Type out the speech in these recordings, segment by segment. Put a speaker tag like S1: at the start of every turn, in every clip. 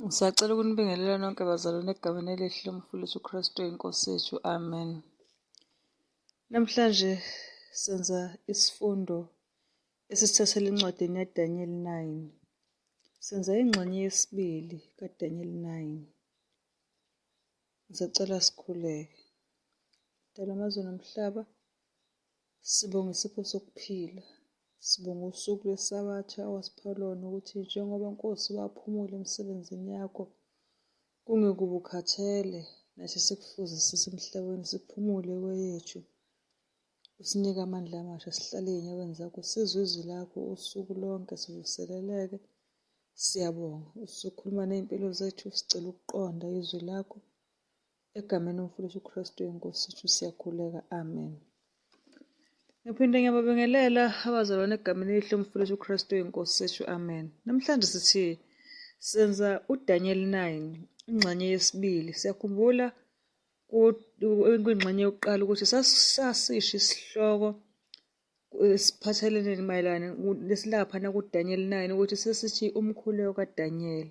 S1: Ngisacela ukunibingelela nonke bazalwane egameni elihle lomfundisi uKristu inkosi yethu. Amen. Namhlanje senza isifundo esisithathela encwadini yaDaniel 9. Senza ingxenye yesibili kaDaniel 9. Ngisacela sikhuleke. Dala amazwe nomhlaba, Sibonga isipho sokuphila. Sibonga usuku lweSabatha owasipha lona ukuthi njengoba Nkosi waphumula emsebenzini yakho, kungekuba ukhathele, nathi sikufuze sisemhlabeni siphumule kweyethu. Usinike amandla amasha sihlale ey'nyaweni zakho, sizwe izwi lakho usuku lonke sivuseleleke. Siyabonga usukhuluma ney'mpilo zethu, sicela ukuqonda izwi lakho. Egameni lomfowethu uKristu inkosi yethu siyakhuleka. Amen. Ngiphinde ngiyababingelela abazalwane egameni elihle umfowethu uKristu inkosi yethu. Amen. Namhlanje sithi senza uDaniel 9 ingxenye yesibili. Siyakhumbula kwingxenye yokuqala ukuthi sasisho isihloko esiphathelene mayelana lesilapha nakuDaniel 9 ukuthi sesithi umkhuleko kaDaniel.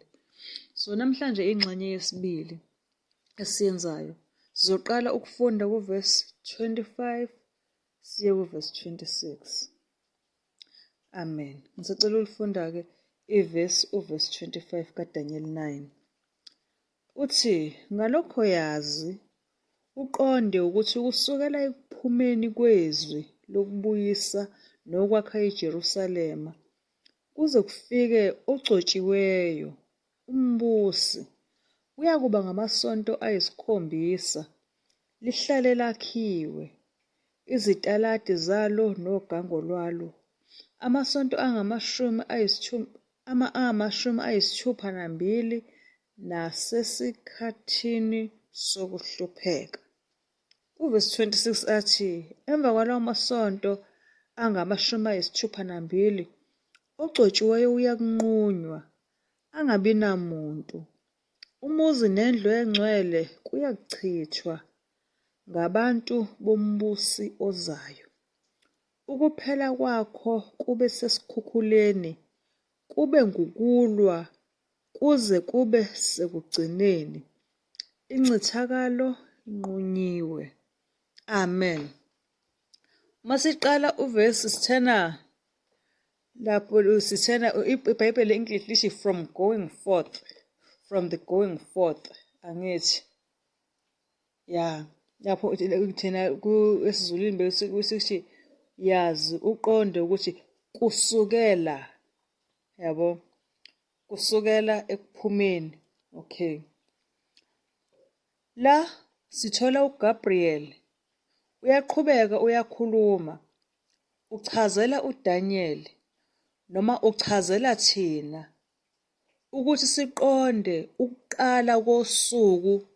S1: So namhlanje ingxenye yesibili esiyenzayo sizoqala ukufunda kuvesi 25 siye kuvesi 26. Amen. Ngisacela ulifunda-ke ivesi uvesi 25 kaDaniel 9. Uthi, Ngalokho yazi, uqonde ukuthi kusukela ekuphumeni kwezwi lokubuyisa nokwakha iJerusalema, kuze kufike ogcotshiweyo, umbusi, kuyakuba ngamasonto ayisikhombisa, lihlale lakhiwe, izitaladi zalo nogango lwalo, amasonto angamashumi ayisithupha nambili nasesikhathini sokuhlupheka. Kuvesi 26 athi, emva kwalawo masonto angamashumi ayisithupha nambili, ogcotshiweyo uyakunqunywa, angabi namuntu. Umuzi nendlu engcwele kuyakuchithwa ngabantu bombusi ozayo. Ukuphela kwakho kube sesikhukhuleni, kube ngukulwa kuze kube sekugcineni. Incithakalo inqunyiwe. Amen. Uma siqala uvesi sithena lapho sithena iBhayibheli English lithi from going forth, from the going forth, angithi ya lapho thina esiZulwini besithi yazi uqonde ukuthi kusukela, yabo, kusukela ekuphumeni. Okay, la sithola uGabriel uyaqhubeka uyakhuluma, uchazela uDaniel noma uchazela thina ukuthi siqonde ukuqala kosuku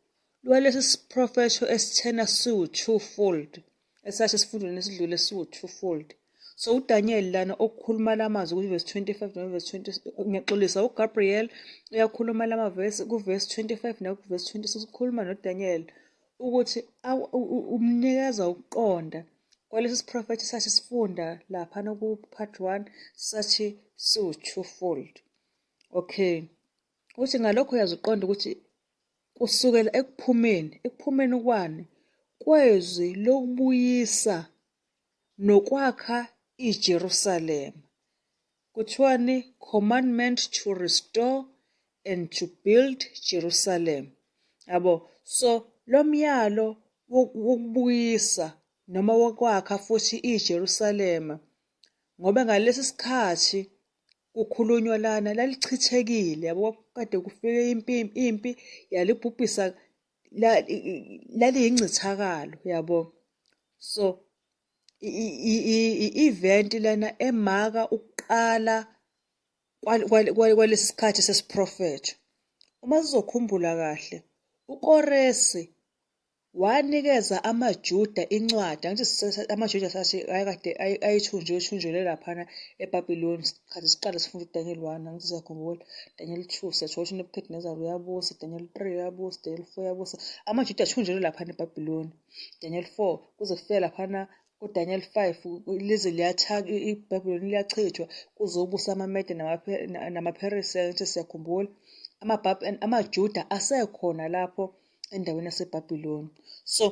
S1: lwalesi siprofetho esithena siwu-twofold esasho esifundweni esidlule siwu-twofold. So uDaniel lana okukhuluma lamazwi kuvesi 25 novesi 20, ngiyaxolisa, uGabriel uyakhuluma lamavesi kuvesi 25 nakuvesi 26, ukhuluma noDaniel ukuthi umnikeza ukuqonda kwalesi siprofetho sathi sifunda laphana ku-part 1 sathi siwu-twofold. Okay, uthi ngalokho uyaziqonda ukuthi kusukela ekuphumeni, ekuphumeni kwani? Kwezwi lokubuyisa nokwakha iJerusalema. Kuthiwani? Commandment to restore and to build Jerusalem. Yabo, so lo myalo wokubuyisa noma wokwakha futhi iJerusalema, ngoba ngalesi sikhathi kukhulunywa lana lalichithekile, yabo, kade kufike impi, impi yalibhubhisa, laliyingcithakalo, yabo. So i-event lana emaka ukuqala kwalesi sikhathi sesiprofetho. Uma sizokhumbula kahle, uKoresi wanikeza amaJuda incwadi, angithi amaJuda sathi ayekade ayethunjiwe, ethunjelwe laphana eBhabhiloni, sikhathi siqala sifunda uDaniel 1, angithi siyakhumbula, Daniel 2 siyathola ukuthi uNebuchadnezzar uyabusa, Daniel 3 uyabusa, Daniel 4 uyabusa, amaJuda athunjelwe laphana eBhabhiloni. Daniel 4 kuze kufike laphana kuDaniel 5 lize liyathaka iBhabhiloni liyachithwa kuzobusa amaMede namaPheresiya, angithi siyakhumbula. amaJuda asekhona lapho endaweni yaseBhabhiloni. So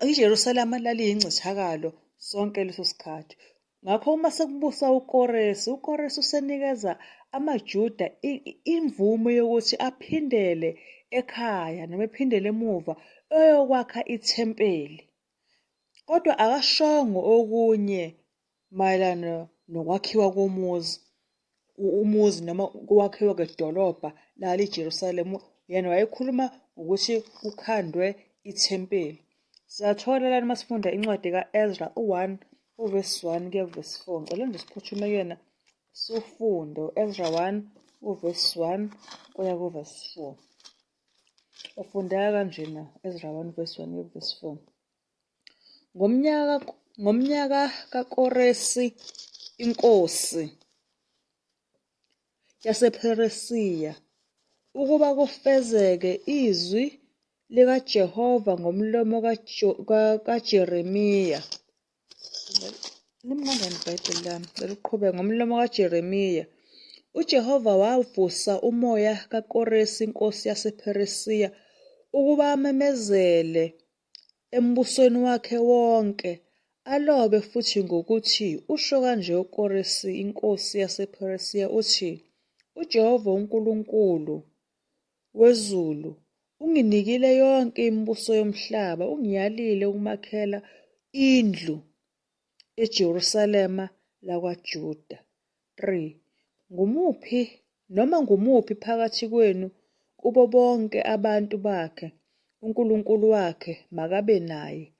S1: iJerusalema laliyingcithakalo sonke leso sikhathi. Ngakho uma sekubusa uKoresi, uKoresi usenikeza amaJuda imvume yokuthi aphindele ekhaya noma ephindele emuva eyokwakha ithempeli. Kodwa akashongo okunye mayelana nokwakhiwa komuzi, umuzi noma ukwakhiwa kwedolobha lali iJerusalema. Yena wayekhuluma ngokuthi kukhandwe ithempeli. Siyathola lana uma sifunda incwadi ka-Ezra u-1 uvesi 1 kuya kuvesi 4. Ngicela nje siphuthume kuyena siwufunde u-Ezra 1 uvesi 1 kuya kuvesi 4. Ufundeka kanjena Ezra 1 verse 1 kuya kuvesi 4. Ngomnyaka kaKoresi inkosi yasePheresiya ukuba kufezeke izwi likaJehova ngomlomo kaJeremiya. Limnandi iBhayibheli lami, cela uqhubeke ngomlomo kaJeremiya. UJehova wavusa umoya kaKoresi inkosi yasePheresiya ukuba amemezele embusweni wakhe wonke, alobe futhi ngokuthi, Usho kanje uKoresi inkosi yasePheresiya uthi, UJehova uNkulunkulu wezulu unginikile yonke imibuso yomhlaba, ungiyalile ukumakhela indlu eJerusalema lakwaJuda. 3 Ngumuphi noma ngumuphi phakathi kwenu kubo bonke abantu bakhe, uNkulunkulu wakhe makabe naye,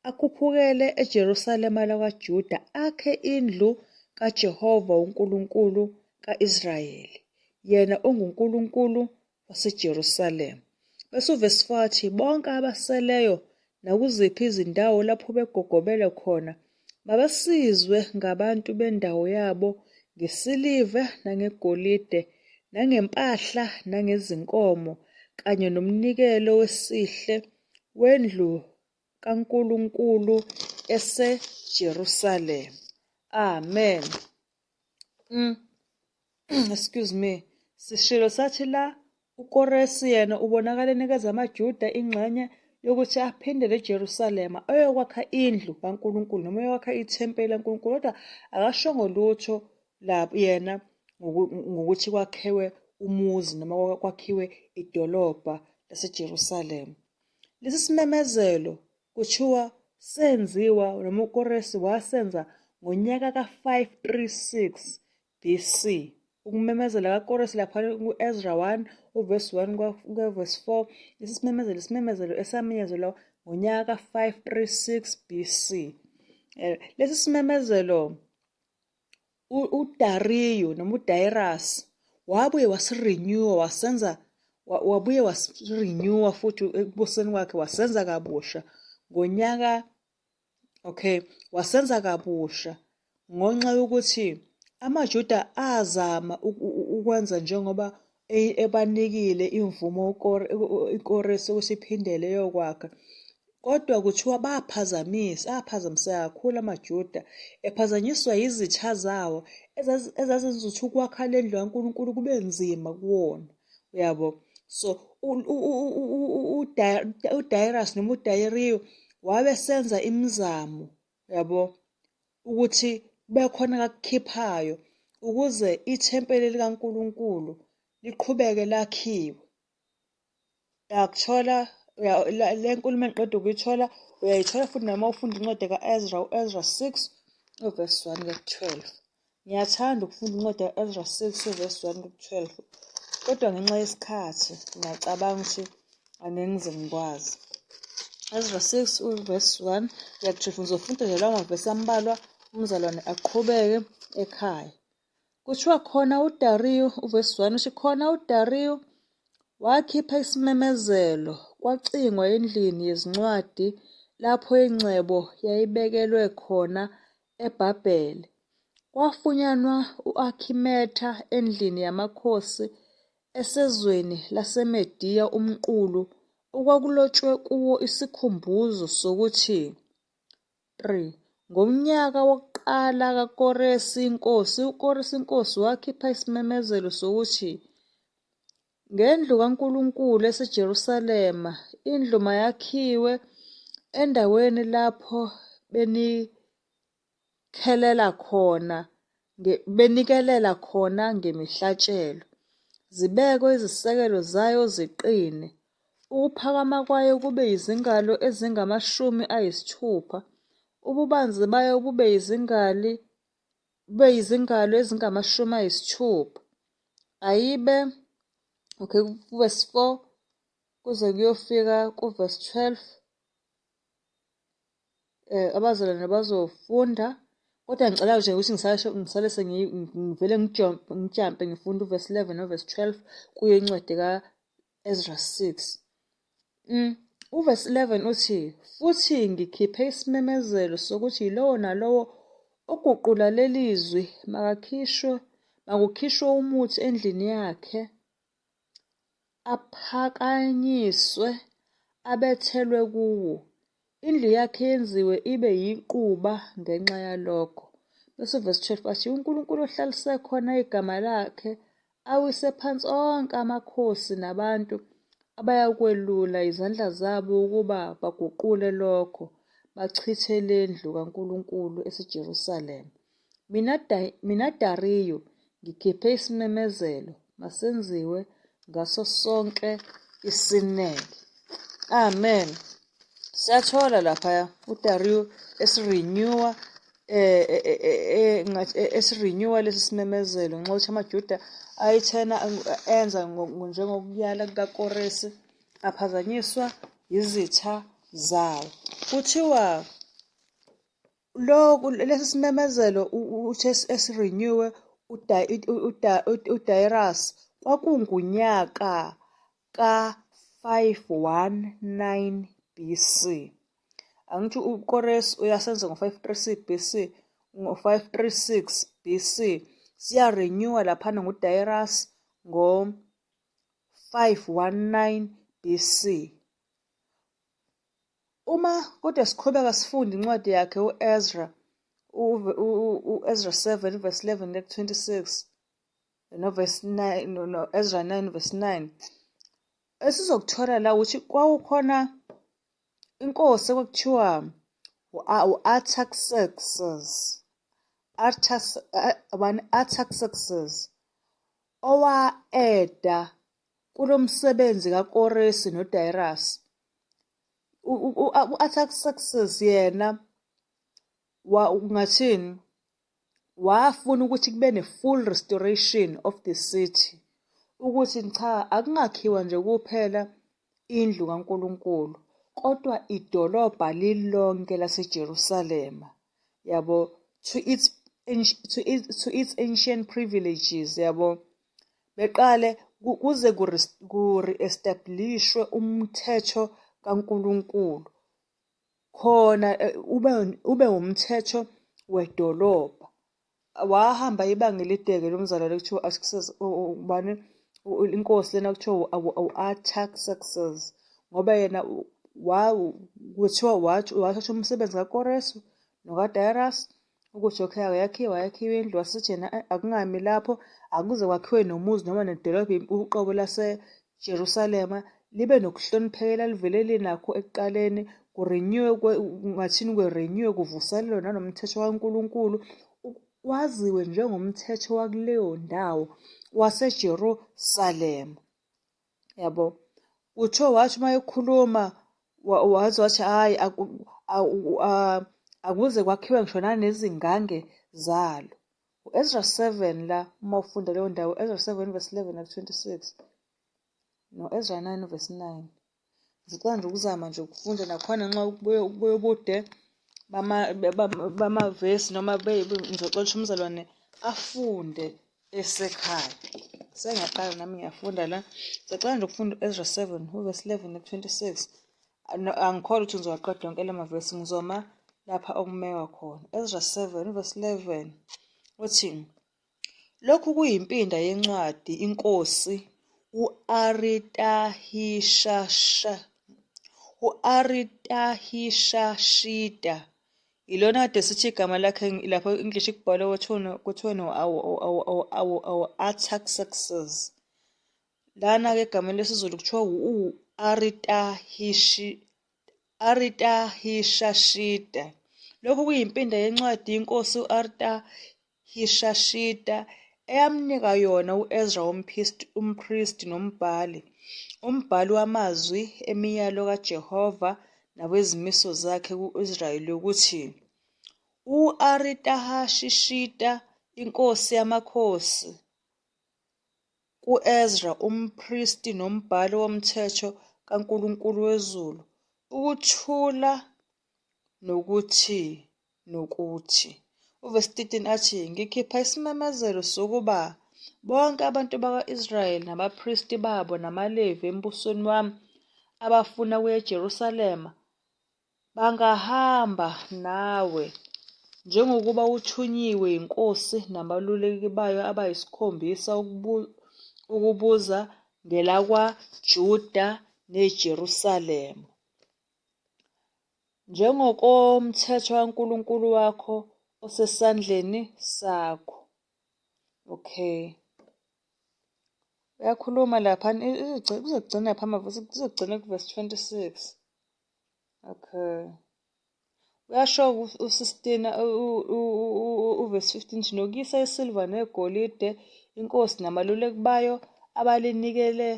S1: akhuphukele eJerusalema lakwaJuda, akhe indlu kaJehova uNkulunkulu ka-Israyeli, yena onguNkulunkulu waseJerusalema. Bese uvesi 4 athi, bonke abaseleyo nakuziphi izindawo lapho begogobele khona, mabasizwe ngabantu bendawo yabo ngesiliva nangegolide nangempahla nangezinkomo kanye nomnikelo wesihle wendlu kaNkulunkulu eseJerusalema. Amen. Excuse me. Sishilo sathi la uKoresi yena ubonakala enikeza amaJuda ingxenye yokuthi aphindele eJerusalema ayokwakha indlu kaNkulunkulu noma ayokwakha ithempeli laNkulunkulu, kodwa akashongo lutho lapho yena ngokuthi kwakhiwe umuzi noma kwakhiwe idolobha laseJerusalema. Lesi simemezelo kuthiwa senziwa noma uKoresi wasenza ngonyaka ka-536 BC. Ukumemezela kaKoresi lapha ku-Ezra 1 uvesi 1 kuya verse 4. Lesi simemezelo isimemezelo esamenyezelwa ngonyaka ka-536 BC. Lesi simemezelo uDariyu noma uDairus wabuye wasirenewa wasenza wabuye wasirenewa futhi ekubuseni kwakhe wasenza kabusha ngonyaka okay wasenza kabusha ngonxa yokuthi amaJuda azama ukwenza njengoba ebanikile imvumo iKoresi ukuthi iphindele yokwakha. Kodwa kuthiwa baphazamisa, aphazamiseka kakhulu amaJuda, ephazanyiswa yizitha zawo ezazenza ukuthi ukwakha le ndlu kaNkulunkulu kube nzima kuwona. Uyabo? So uDarius noma uDariyu wabe senza imizamo, uyabo, ukuthi kube khona akakukhiphayo ukuze ithempeli likaNkulunkulu liqhubeke lakhiwe. Uyakuthola le nkulumo engiqeda ukuyithola uyayithola futhi noma ufunda incwadi ka-Ezra, u-Ezra 6 uvesi 1 kuya ku-12. Ngiyathanda ukufunda incwadi ka-Ezra 6 uvesi 1 ku-12 kodwa ngenxa yesikhathi ngiyacabanga ukuthi angeke ngize ngikwazi. Ezra 6 uvesi 1 kuya ku-12. Ngizofunda nje lawo mavesi ambalwa umzalwane aqhubeke ekhaya. Kuthiwa khona uDariyu, uvesi 1 uthi khona uDariyu wakhipha isimemezelo, kwacingwa endlini yezincwadi lapho ingcebo yayibekelwe khona eBhabhele. Kwafunyanwa u-Akhimetha endlini yamakhosi esezweni laseMediya umqulu okwakulotshwe kuwo isikhumbuzo sokuthi 3 Ngomnyaka wokuqala kaKoresi inkosi, uKoresi inkosi wakhipha isimemezelo sokuthi Ngendlu kaNkulunkulu eseJerusalema, indlu mayakhiwe endaweni lapho benikelela khona ngemihlatshelo, zibekwe izisekelo zayo ziqine, ukuphakama kwayo kube yizingalo ezingama-60, ububanzi bayo bube yizingalo ezingama-60. Ayibe, okay, verse 4 kuze kuyofika ku-verse 12. Abazalwane bazofunda, kodwa ngicela nje ukuthi ngisasho ngisale sengivele ngijampe ngifunde uverse 11 noverse 12 kuyo incwadi ka-Ezra 6. Uverse 11 uthi, futhi ngikhiphe isimemezelo sokuthi yilowo nalowo oguqula leli zwi makukhishwe umuthi endlini yakhe, aphakanyiswe, abethelwe kuwo, indlu yakhe yenziwe ibe yiquba ngenxa yalokho. Bese uverse 12 athi, uNkulunkulu ohlalise khona igama lakhe awise phansi onke amakhosi nabantu abayakwelula izandla zabo ukuba baguqule lokho, bachithe le ndlu kaNkulunkulu eseJerusalema. Mina Dariyu ngikhiphe isimemezelo, masenziwe ngaso sonke isineke. Amen. Siyathola lapha uDariyu esirenewa esirenewa lesi simemezelo ngenxa yokuthi amaJuda ayethena enza njengokuyala kukaKoresi, aphazanyiswa yizitha zawo. Kuthiwa lokhu lesi simemezelo uthi esirenewe uDarius kwakungunyaka ka-519 BC. Angithi uKoresi uyasenza ngo-536 BC, ngo-536 BC siyarenewa laphana nguDarius ngo-519 BC. Uma kodwa siqhubeka sifunda incwadi yakhe u-Ezra, u-Ezra 7 verse 11 ku-26 no-verse 9 no-Ezra 9 verse 9, esizokuthola la ukuthi kwakukhona inkosi ekwakuthiwa u-Artaxerxes, Artaxerxes owa-eda kulo msebenzi kaKoresi noDarius. U-Artaxerxes yena ungathini, wafuna ukuthi kube ne-full restoration of the city, ukuthi cha akungakhiwa nje kuphela indlu kaNkulunkulu, kodwa idolobha lilonke laseJerusalema, yabo, to its ancient privileges, yabo, beqale kuze ku-re-establishwe umthetho kaNkulunkulu khona ube umthetho wedolobha. Wahamba ibanga elide-ke lo mzalwane kuthiwa ubani inkosi lena kuthiwa u-Artaxerxes, ngoba yena kuthiwa wathatha umsebenzi kaKoresi nokaDarius ukuthi okay akayakhiwe, ayakhiwe indlu, wasithi yena akungami lapho, akuze kwakhiwe nomuzi noma nedolobha uqobo laseJerusalema libe nokuhloniphekela livele linakho ekuqaleni, kurenewe, kungathini kurenewe, kuvuselelwe nanomthetho kaNkulunkulu, waziwe njengomthetho wakuleyo ndawo waseJerusalema. Yabo, kuthiwa wathi uma ekhuluma waze wathi hhayi akuze kwakhiwe ngisho nanezingange zalo. U-Ezra 7 la uma ufunda leyo ndawo, Ezra 7 verse 11 naku-26 no-Ezra 9 verse 9. Ngicela nje ukuzama nje ukufunda nakhona nxa kubuye ubude bamavesi noma ngizocela ukuthi umzalwane afunde esekhaya. Sengiyaqala nami ngiyafunda la. Ngicela nje ukufunda u-Ezra 7 uverse 11 ku-26. Angikholwa ukuthi ngizowaqeda yonke la mavesi, ngizoma lapha okumewa khona. Ezra 7 uverse 11 uthi, lokhu kuyimpinda yencwadi inkosi u-Aritahishashita, ilona kade sithi igama lakhe lapho English kubhalwe kuthiwa no-Artaxerxes. Lana-ke egameni lesiZulu kuthiwa u-Aritahishashita. Lokhu kuyimpinda yencwadi inkosi u-Aritahishashita eyamnika yona u-Ezra umpristi nombhali, umbhali wamazwi emiyalo kaJehova nawezimiso zakhe ku-Israyeli yokuthi u-Aritahashishita inkosi yamakhosi ku-Ezra umpristi nombhali womthetho kaNkulunkulu wezulu, ukuthula nokuthi nokuthi. Uvesi 13 athi, Ngikhipha isimemezelo sokuba bonke abantu bakwa-Israyeli nabapristi babo namaLevi embusweni wami abafuna ukuya eJerusalema bangahamba nawe njengokuba uthunyiwe yinkosi nabaluleki bayo abayisikhombisa ukubuza ngelakwaJuda neJerusalema. Njengokomthetho kaNkulunkulu wakho osesandleni sakho. Okay. Uyakhuluma lapha kuzogcina lapha amavesi kuzogcina kuvesi 26. Okay. Uyasho u-16 uvesi 15 nokuyisa isilva negolide inkosi namaluleki bayo abalinikele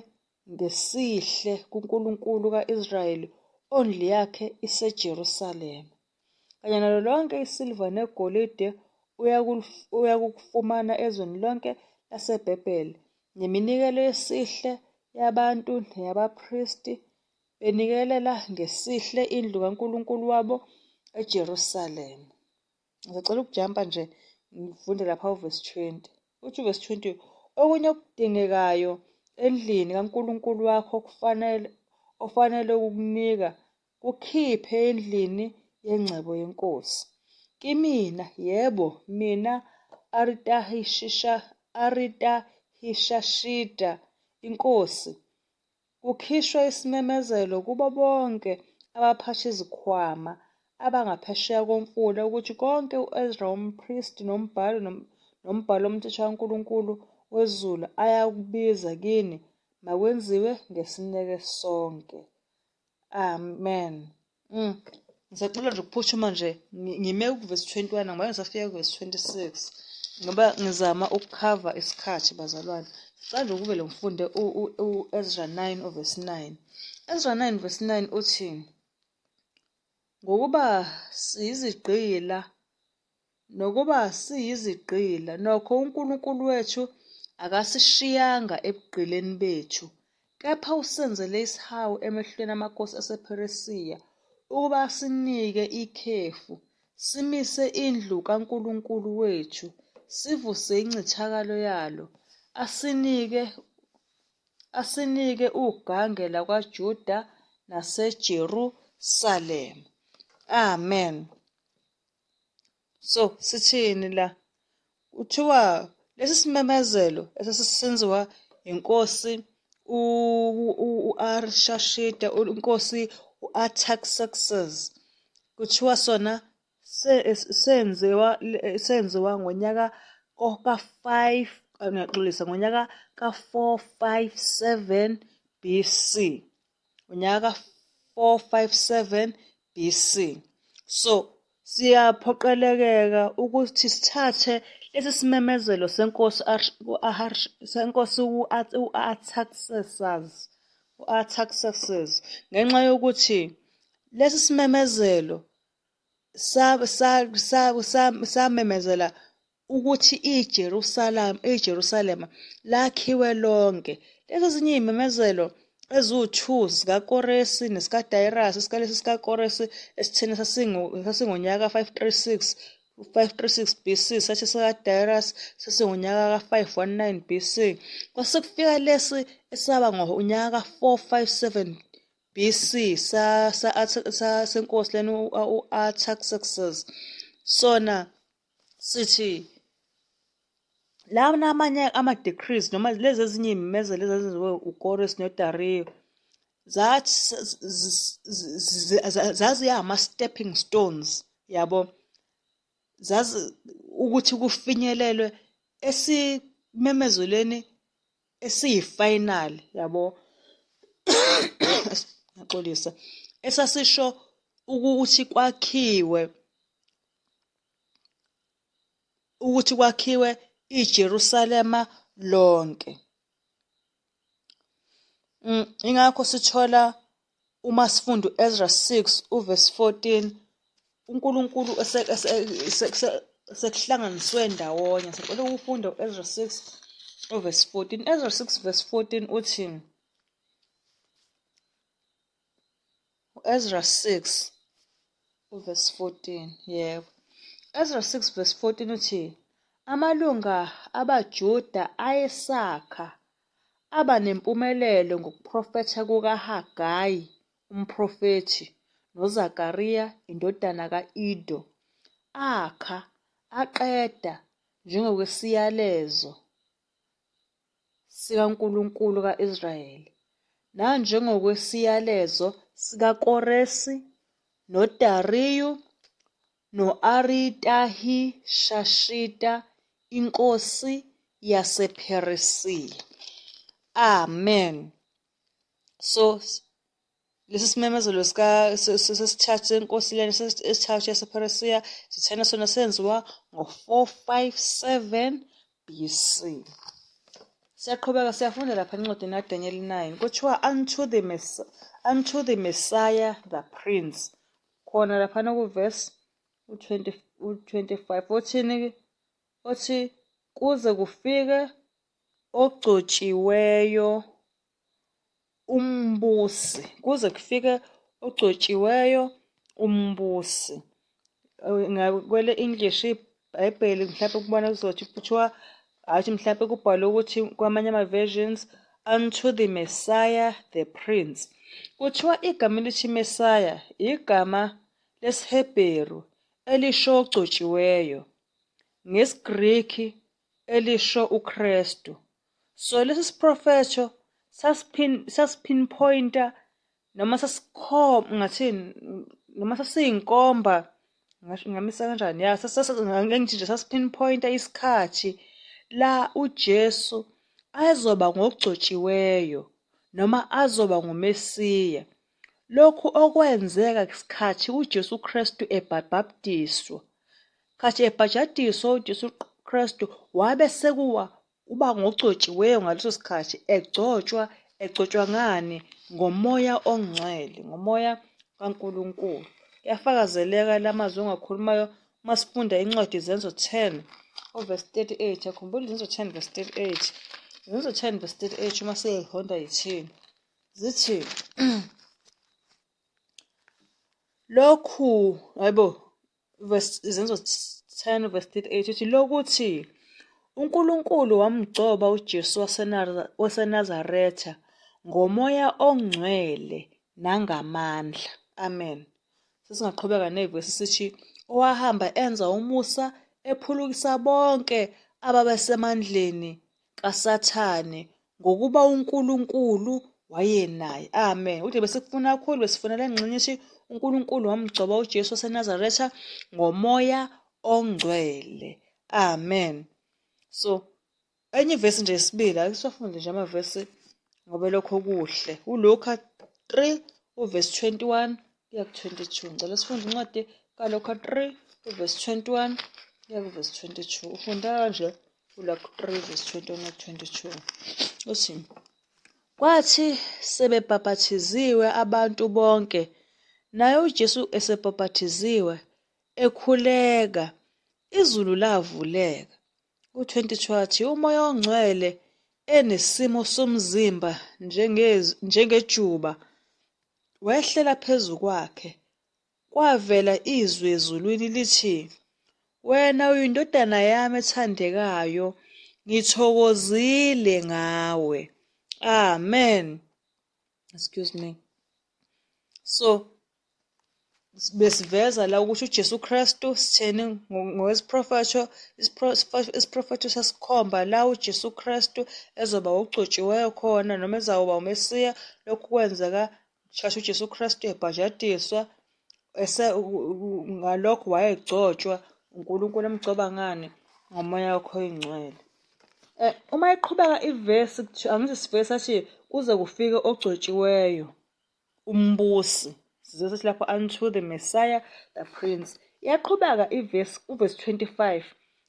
S1: ngesihle kuNkulunkulu ka-Israyeli ondlu yakhe iseJerusalema. Kanye nalo lonke isiliva negolide uyakukufumana ezweni lonke laseBhebhele, neminikelo yesihle yabantu neyabapristi, benikelela ngesihle indlu kaNkulunkulu wabo eJerusalema. Ngisacela ukujampa nje ngifunde lapha uvesi 20. Uthi uvesi 20, okunye okudingekayo endlini kaNkulunkulu wakho kufanele ofanele ukukunika kukhiphe endlini yengcebo yenkosi. Kimina, yebo, mina Aritahishashita inkosi, Kukhishwe isimemezelo kubo bonke abaphatha izikhwama abangaphesheya koMfula ukuthi konke u-Ezra umpristi nombhali nombhali womthetho kaNkulunkulu wezulu ayakubiza kini makwenziwe ngesineke sonke. Amen. Ngisacela nje ukuphuthuma nje ngime kuvesi 21 ngoba ngisafika kuvesi 26 ngoba ngizama ukukhava isikhathi bazalwane. Sicela nje ukuvele ngifunde u-Ezra 9 uvesi 9. Ezra 9 verse 9 uthi ngokuba siyizigqila Nokuba siyizigqila, nokho uNkulunkulu wethu akasishiyanga ebugqileni bethu, kepha usenzele isihawu emehlweni amakhosi asePheresiya ukuba asinike ikhefu, simise indlu kaNkulunkulu wethu, sivuse incithakalo yalo, asinike asinike ugange lakwaJuda naseJerusalema. Amen. So sithini la? Kuthiwa lesi simemezelo esasisenziwa inkosi u-Arshashita, inkosi u-Artaxerxes, kuthiwa sona senziwa senziwa ngonyaka ka-5 ngiyaxolisa ngonyaka ka-457 BC. Unyaka ka-457 BC. So siyaphoqelekeka ukuthi sithathe lesi simemezelo senkosi senkosi u-Artaxerxes u-Artaxerxes ngenxa yokuthi lesi simemezelo samemezela ukuthi iJerusalema iJerusalema lakhiwe lonke. Lezi ezinye iy'memezelo eziwu-2 zikaKoresi nesikaDayirasi, isikalesi sikaKoresi esitheni sasingonyaka 536 536 BC, sathi sikaDarius sasingonyaka ka-519 BC. Kwase kufika lesi esaba ngonyaka ka-457 BC sa sa senkosi lena u-Artaxerxes sona sithi lawa amanye ama-decrees noma lezi ezinye iy'memezelo ezazenziwe uKoresi noDariyu zathi zaziyama-stepping stones yabo zazi ukuthi kufinyelelwe esimemezelweni esiyi-final, yabo, ngiyaxolisa, esasisho ukuthi kwakhiwe, ukuthi kwakhiwe iJerusalema lonke. Ingakho sithola uma sifunda u-Ezra 6 uverse 14 uNkulunkulu sekuhlanganiswe ndawonye. Sicela ukufunda u-Ezra 6 uverse 14. Ezra 6 verse 14 uthi, U-Ezra 6 uverse 14, yebo. Ezra 6 verse 14 uthi, Amalunga abaJuda ayesakha aba nempumelelo ngokuprofetha kukaHagayi umprofethi noZakariya indodana ka-Ido, akha aqeda njengokwesiyalezo sikaNkulunkulu ka-Israyeli, nanjengokwesiyalezo sikaKoresi, noDariyu, no-Aritahishashita inkosi yasePheresiya. Amen. So lesi simemezelo sika sesithathu senkosi lena esithathu yasePheresiya sithena sona senziwa ngo-457 BC. Siyaqhubeka siyafunda lapha encwadini kaDaniel 9 kuthiwa unto the unto the Messiah the Prince, khona laphana kuvesi u-25 uthini? Uthi kuze kufike ogcotshiweyo umbusi, kuze kufike ogcotshiweyo umbusi. Kwele English iBhayibheli mhlawumbe kubona kuzothi kuthiwa hhayi mhlawumbe kubhalwe ukuthi kwamanye ama-versions unto the Messiah the Prince. Kuthiwa igama elithi Messiah igama lesiHebheru elisho ogcotshiweyo, ngesiGriki elisho uKristu. So lesi siprofetho sasipinpointa noma ngathini noma sasiyinkomba, ngingamisa kanjani, ya, ngithi nje sasipinpointa isikhathi la uJesu azoba ngogcotshiweyo noma azoba nguMesiya. Lokhu okwenzeka ngesikhathi uJesu Kristu ebhabhadiswa. Khathi ebhajadiswa uJesu Kristu wabe sekuwa uba ngogcotshiweyo ngaleso sikhathi, egcotshwa, egcotshwa ngani? Ngomoya ongcwele, ngomoya kaNkulunkulu. Kuyafakazeleka la mazwi engiwakhulumayo uma sifunda incwadi Izenzo 10 verse 38. Akhumbula Izenzo 10 verse 38. Izenzo 10 verse 38 uma siyihonda yithini? Zithi lokhu, hayibo, verse Izenzo 10 verse 38 uthi lokuthi uNkulunkulu wamgcoba uJesu waseNazaretha ngomoya ongcwele nangamandla. Amen. Sesingaqhubeka nevesi sithi owahamba enza umusa ephulukisa bonke ababesemandleni kaSathane ngokuba uNkulunkulu wayenaye. Amen. Ukuthi besikufuna kakhulu, besifuna le ngxenye ethi uNkulunkulu wamgcoba uJesu waseNazaretha ngomoya ongcwele. Amen. So enye ivesi nje yesibili, ake siwafunde nje amavesi ngoba lokho kuhle. ULuka 3 uvesi 21 kuya ku-22. Ngicela sifunde incwadi kaLuka 3 uvesi 21 kuya kuvesi 22. Ufunda kanje uLuka 3 verse 21 22. Uthi kwathi sebebhapathiziwe abantu bonke, naye uJesu esebhapathiziwe ekhuleka, izulu lavuleka. U-22 wathi uMoya oNgcwele enesimo somzimba njengejuba wehlela phezu kwakhe. Kwavela izwi ezulwini lithi, Wena uyiNdodana yami ethandekayo, ngithokozile ngawe. Amen. Excuse me. So besiveza la ukuthi uJesu Kristu sitheni ngokwesiprofetho, isiprofetho sasikhomba la uJesu Kristu ezoba ogcotshiweyo khona noma ezawuba uMesiya. Lokhu kwenzeka ngesikhathi uJesu Kristu ebhajadiswa, ese ngalokho wayegcotshwa uNkulunkulu emgcoba ngani? Ngomoya wakhe oyingcwele. Uma iqhubeka ivesi, angithi sivele sathi kuze kufike ogcotshiweyo umbusi, size sithi lapho unto the Messiah the Prince. Iyaqhubeka ivesi, uvesi 25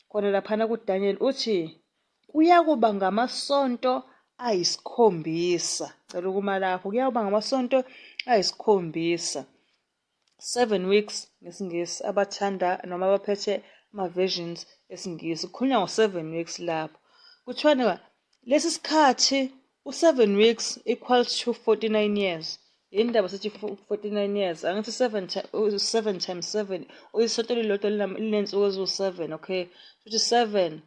S1: khona laphana kuDaniel uthi kuyakuba ngamasonto ayisikhombisa. Cela ukuma lapho, kuyakuba ngamasonto ayisikhombisa. 7 weeks ngesiNgisi, abathanda noma abaphethe ama-versions esiNgisi, kukhulunywa ngo-7 weeks lapho. Kuthiwa lesi sikhathi u-7 weeks equals to 49 years. Yini ndaba sithi 49 years? Angithi 7 times 7, isonto elilodwa linensuku eziwu-7, okay? Futhi 7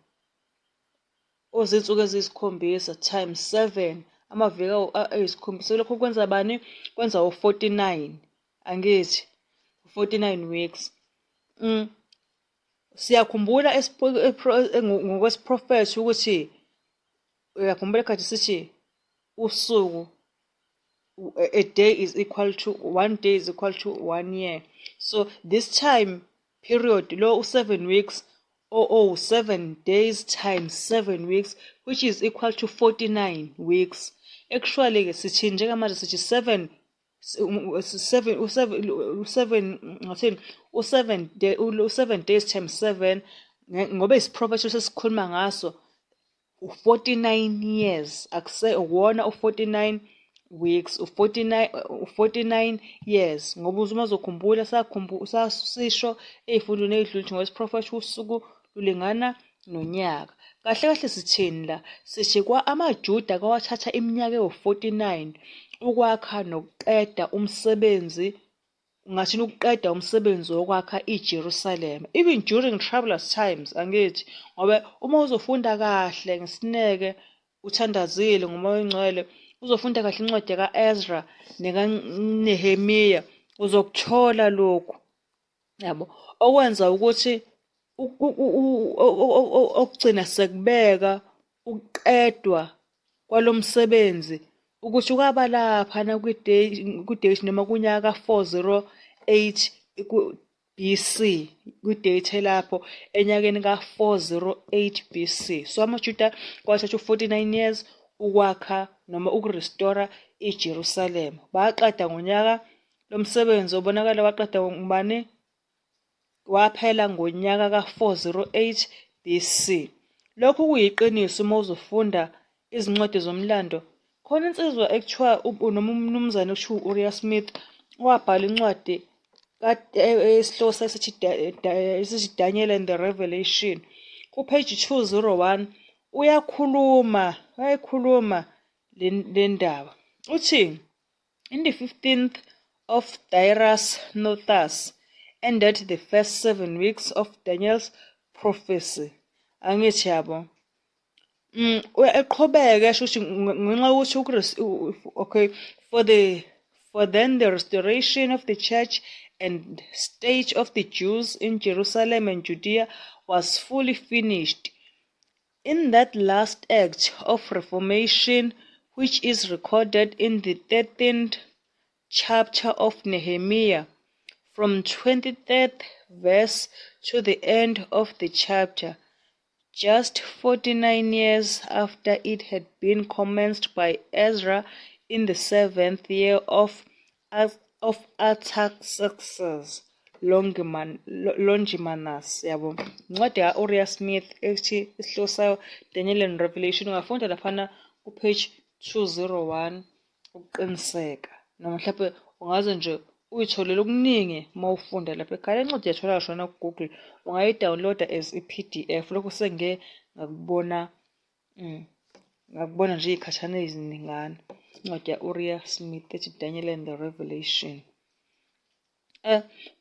S1: ozinsuku eziyisikhombisa times 7, amaviki ayisikhombisa, lokho kwenza bani? Kwenza u-49, angithi 49 weeks. Siyakhumbula ngokwesiprofetho ukuthi uyakhumbula khathi sithi usuku, a day is equal to one day is equal to 1 year. So this time period lo u-7 weeks or 7 days times 7 weeks, which is equal to 49 weeks. Actually ke sithi njengamanje sithi 7 7 u7 ngathini, u7 day, u7 days times 7, ngoba isiprofetho sesikhuluma ngaso u49 years, akuse uwona u49 weeks, u49 years, ngoba uma uzokhumbula sakhumbula sasisho ey'fundweni ey'dlule ukuthi ngokwesiprofetho usuku lulingana nonyaka. Kahle kahle sithini la? Sithi kwa amaJuda kwawathatha iminyaka ewu-49 ukwakha nokuqeda umsebenzi, ungathini, ukuqeda umsebenzi wokwakha iJerusalem, even during troublous times, angithi? Ngoba uma uzofunda kahle ngesineke, uthandazile ngoMoya oNgcwele, uzofunda kahle incwadi ka-Ezra nekaNehemiya, uzokuthola lokhu, yabo, okwenza ukuthi okugcina sekubeka ukuqedwa kwalomsebenzi ukuthi kwaba laphana kwi-date noma kunyaka ka-408 BC, kwi-date lapho enyakeni ka-408 BC. So amaJuda kwathatha u-49 years ukwakha noma ukurestore iJerusalem. Baqeda ngonyaka lo msebenzi obonakala waqeda ngubani? Waphela ngonyaka ka-408 BC. Lokhu kuyiqiniso uma uzofunda izincwadi zomlando. Khona insizwa ekuthiwa noma umnumzane okuthiwa u-Uriah Smith, wabhala incwadi esihloko sayo sithi Daniel and the Revelation. Ku-page 201 uyakhuluma, uyayikhuluma le ndaba. Uthi in the 15th of Darius Nothus ended the first 7 weeks of Daniel's prophecy. Angithi yabo? Eqhubeke esho ukuthi ngenxa yokuthi, okay, for then the restoration of the church and state of the Jews in Jerusalem and Judea was fully finished. In that last act of reformation, which is recorded in the 13th chapter of Nehemiah, from 23rd verse to the end of the chapter, just 49 years after it had been commenced by Ezra in the 7th year of Artaxerxes Longimanus, yabo. Incwadi ka-Uriah Smith ethi isihloko sayo Daniel and Revelation, ungafunda laphana ku-page 201 ukuqiniseka, noma mhlawumbe ungaze nje uyitholele okuningi uma ufunda lapha ekhaya. Le ncwadi iyatholakala shona ku-Google, ungayi-download-a as i-PDF. Lokhu sengike ngakubona, ngakubona nje iy'khathana ey'ningana. Incwadi ya-Uriah Smith ethi Daniel and the Revelation.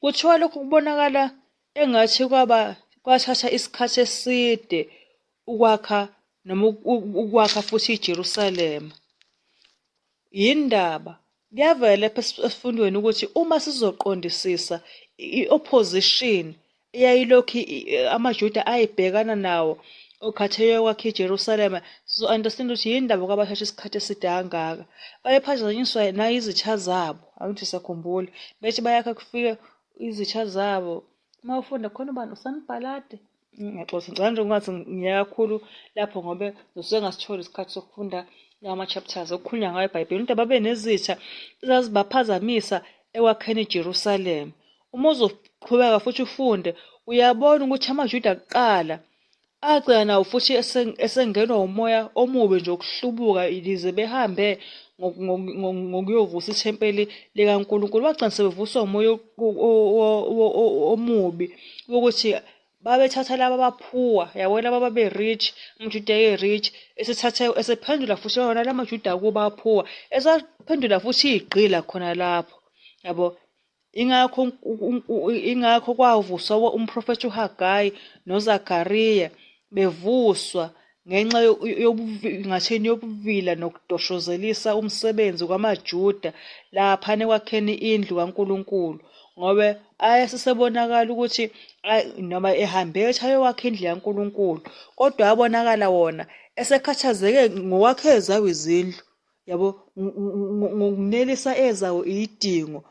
S1: Kuthiwa lokhu kubonakala engathi kwaba kwathatha isikhathi eside ukwakha noma ukwakha futhi iJerusalema. Yindaba kuyavela lapha esifundweni ukuthi uma sizoqondisisa i-opposition eyayilokhu amaJuda ayibhekana nawo okhathi eyokwakha iJerusalema, sizo-understand ukuthi yini ndaba kwabathatha isikhathi eside kangaka. Babephazanyiswa nayizitha zabo, angithi siyakhumbula bethi bayakha kufike izitha zabo. Uma ufunda khona ubani uSanibhalati. Ngiyaxolisa, ngicela nje ungathi ngiya kakhulu lapho ngoba ngisuke ngasitholi isikhathi sokufunda lawa ma-chapters okukhulunywa ngayo eBhayibhelini. Kodwa babe nezitha ezazibaphazamisa ekwakheni iJerusalema. Uma uzoqhubeka futhi ufunde, uyabona ukuthi amaJuda kuqala agcina nawo futhi esengenwa umoya omubi nje wokuhlubuka yize behambe ngokuyovusa ithempeli likaNkulunkulu. Bagcina sebevuswa umoya omubi wokuthi babethatha laba abaphuwa, yabo laba ababe-rich, amaJuda aye-rich, esethatha esephendula futhi wona la maJuda akubo aphuwa, esaphendula futhi iy'gqila khona lapho, yabo. Ingakho ingakho kwavuswa umprofethi uHagayi noZakariya bevuswa ngenxa ngathini yobuvila nokudoshozelisa umsebenzi kwamaJuda laphana ekwakheni indlu kaNkulunkulu ngoba ayesesebonakala ukuthi noma ehambe ethi ayokwakha indlu kaNkulunkulu kodwa abonakala wona esekhathazeke ngokwakha ezawo izindlu yabo ngokunelisa ezawo iyidingo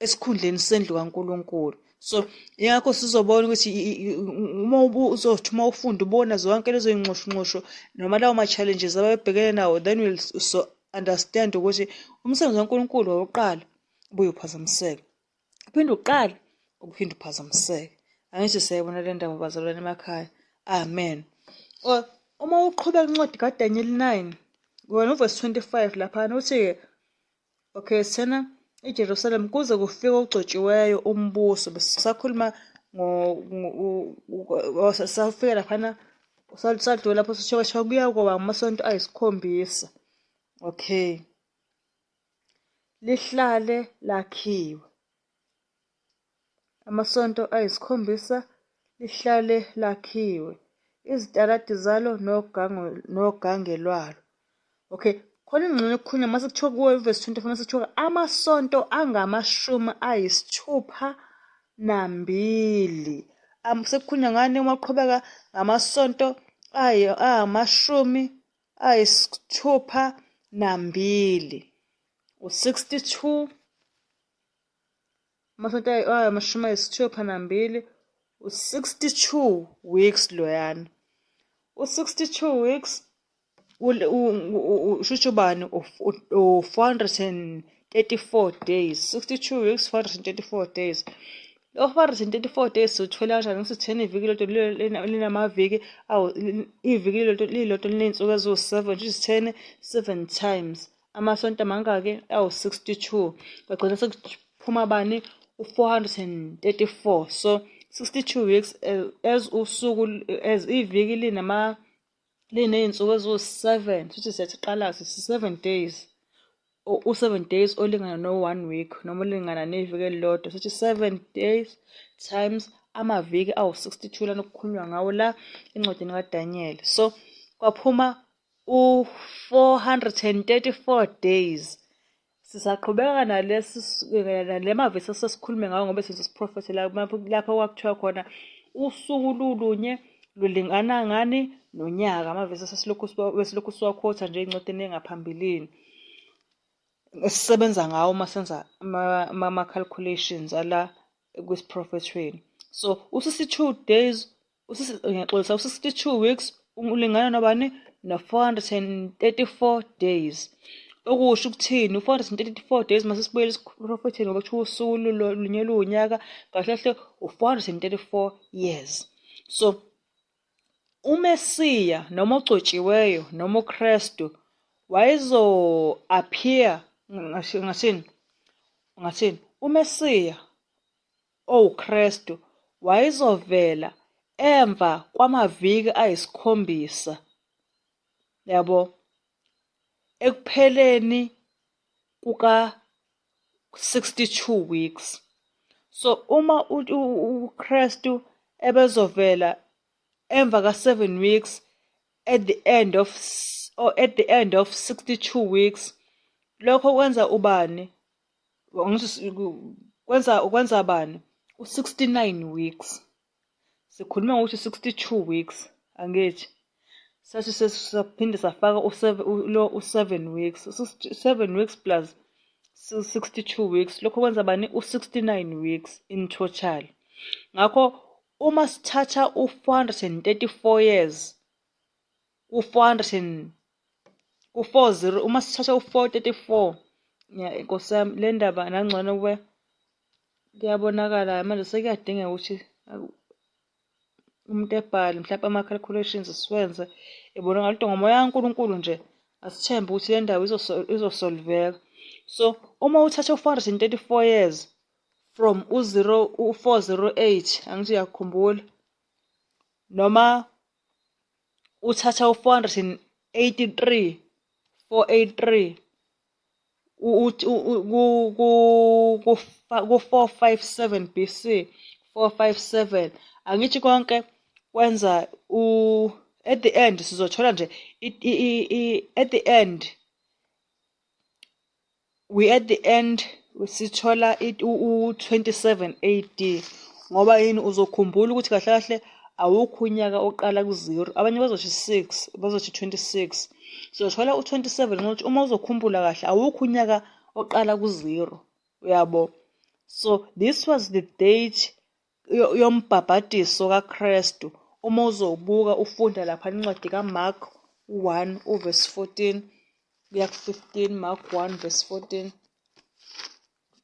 S1: esikhundleni sendlu kaNkulunkulu. So ingakho sizobona ukuthi uma uzothi uma ufunda ubona zonke lezo y'nxushunxushu noma lawo ma-challenges ababebhekene nawo, then we'll so understand ukuthi umsebenzi kaNkulunkulu wawuqala ubuye uphazamiseke, uphinde uqale uphinde uphazamiseke. Angithi siyayibona le ndaba bazalwane emakhaya. Amen. Uma uqhubeka incwadi kaDaniel 9 wena uvesi 25 laphana uthi-ke Okay, sithena iJerusalem kuze kufike ogcotshiweyo umbuso besisakhuluma safika laphana sadlula lapho sithiwa kuthiwa kuyakuba amasonto ayisikhombisa. Okay, lihlale lakhiwe amasonto ayisikhombisa lihlale lakhiwe izitaladi zalo nogange lwalo. Okay, khona ingxenye okukhulunywa mase kuthiwa kuwo ivesi 24 mase kuthiwa amasonto angama-62. Sekukhulunywa ngani uma uqhubeka ngamasonto angama-62. U-62 amasonto ayi-62, u-62 weeks loyana. U-62 weeks usho ubani u-434 days, 62 weeks 434 days. Lo 434 days siwuthola kanjani? Ngithi 10 iviki lodwa linamaviki awu iviki lilodwa lilodwa liney'nsuku eziwu-7, shuthi 10 7 times amasonto amangaki awu-62, kwagcina sekuphuma bani u-434. So 62 weeks as usuku as iviki linama liney'nsuku eziwu-7, shuthi siyathi qala sithi 7 days, u-7 days olingana no-1 week noma olingana neviki elilodwa, sithi 7 days times amaviki awu-62 lana okukhulunywa ngawo la encwadini kaDaniel. So kwaphuma u-434 days. Sisaqhubeka nalesi nale mavesi esesikhulume ngawo ngoba senze isiprofetho lapho kwakuthiwa khona usuku lulunye lulingana ngani nonyaka, amavesi esesilokhu besilokhu siwakhotha nje encwadini engaphambilini esisebenza ngawo uma senza ama-calculations ala kwisiprofethweni. So u-62 days, ngiyaxolisa, u-62 weeks ulingana nobani? No-434 days. Okusho ukuthini? U-434 days mase sibuyele esiprofethweni ngoba kuthiwa usuku lunye luwunyaka, kahle kahle u-434 years. So uMesiya noma ogcotshiweyo noma uKristu wayezo-appear ngathini? Ngathini? UMesiya owuKristu wayezovela emva kwamaviki ayisikhombisa, yabo, ekupheleni kuka-62 weeks. So uma uKristu ebezovela emva ka-7 weeks at the end of or at the end of 62 weeks, lokho kwenza ubani? Kwenza bani? U-69 weeks. Sikhuluma ngokuthi 62 weeks, angithi? Sathi saphinde safaka lo u-7 weeks, 7 weeks plus 62 weeks, lokho kwenza bani? U-69 weeks in total. Ngakho Uma sithatha u-434 years ku-400 ku-40, uma sithatha u-434, Nkosi yami, le ndaba nangcono kube kuyabonakala manje, sekuyadingeka ukuthi umuntu ebhale mhlawumpe ama-calculations siwenze ebonakala, kodwa ngomoya kaNkulunkulu nje asithembe ukuthi le ndaba izosolveka. So uma uthatha u-434 years from u-0 u-408, angithi uyakhumbula, noma uthatha u-483 483 ku-457 BC, 457, angithi konke kwenza u at the end sizothola nje at the end we at the end sithola u-27 AD. Ngoba yini? Uzokhumbula ukuthi kahle kahle awukho unyaka oqala ku-zero, abanye bazothi 6, bazothi 26, sizothola u-27 ngokuthi uma uzokhumbula kahle awukho unyaka oqala ku-zero, uyabo. So this was the date yombhabhadiso kaKristu. Uma uzobuka ufunda lapha incwadi kaMark 1 uverse 14 kuya ku-15, Mark 1 verse 14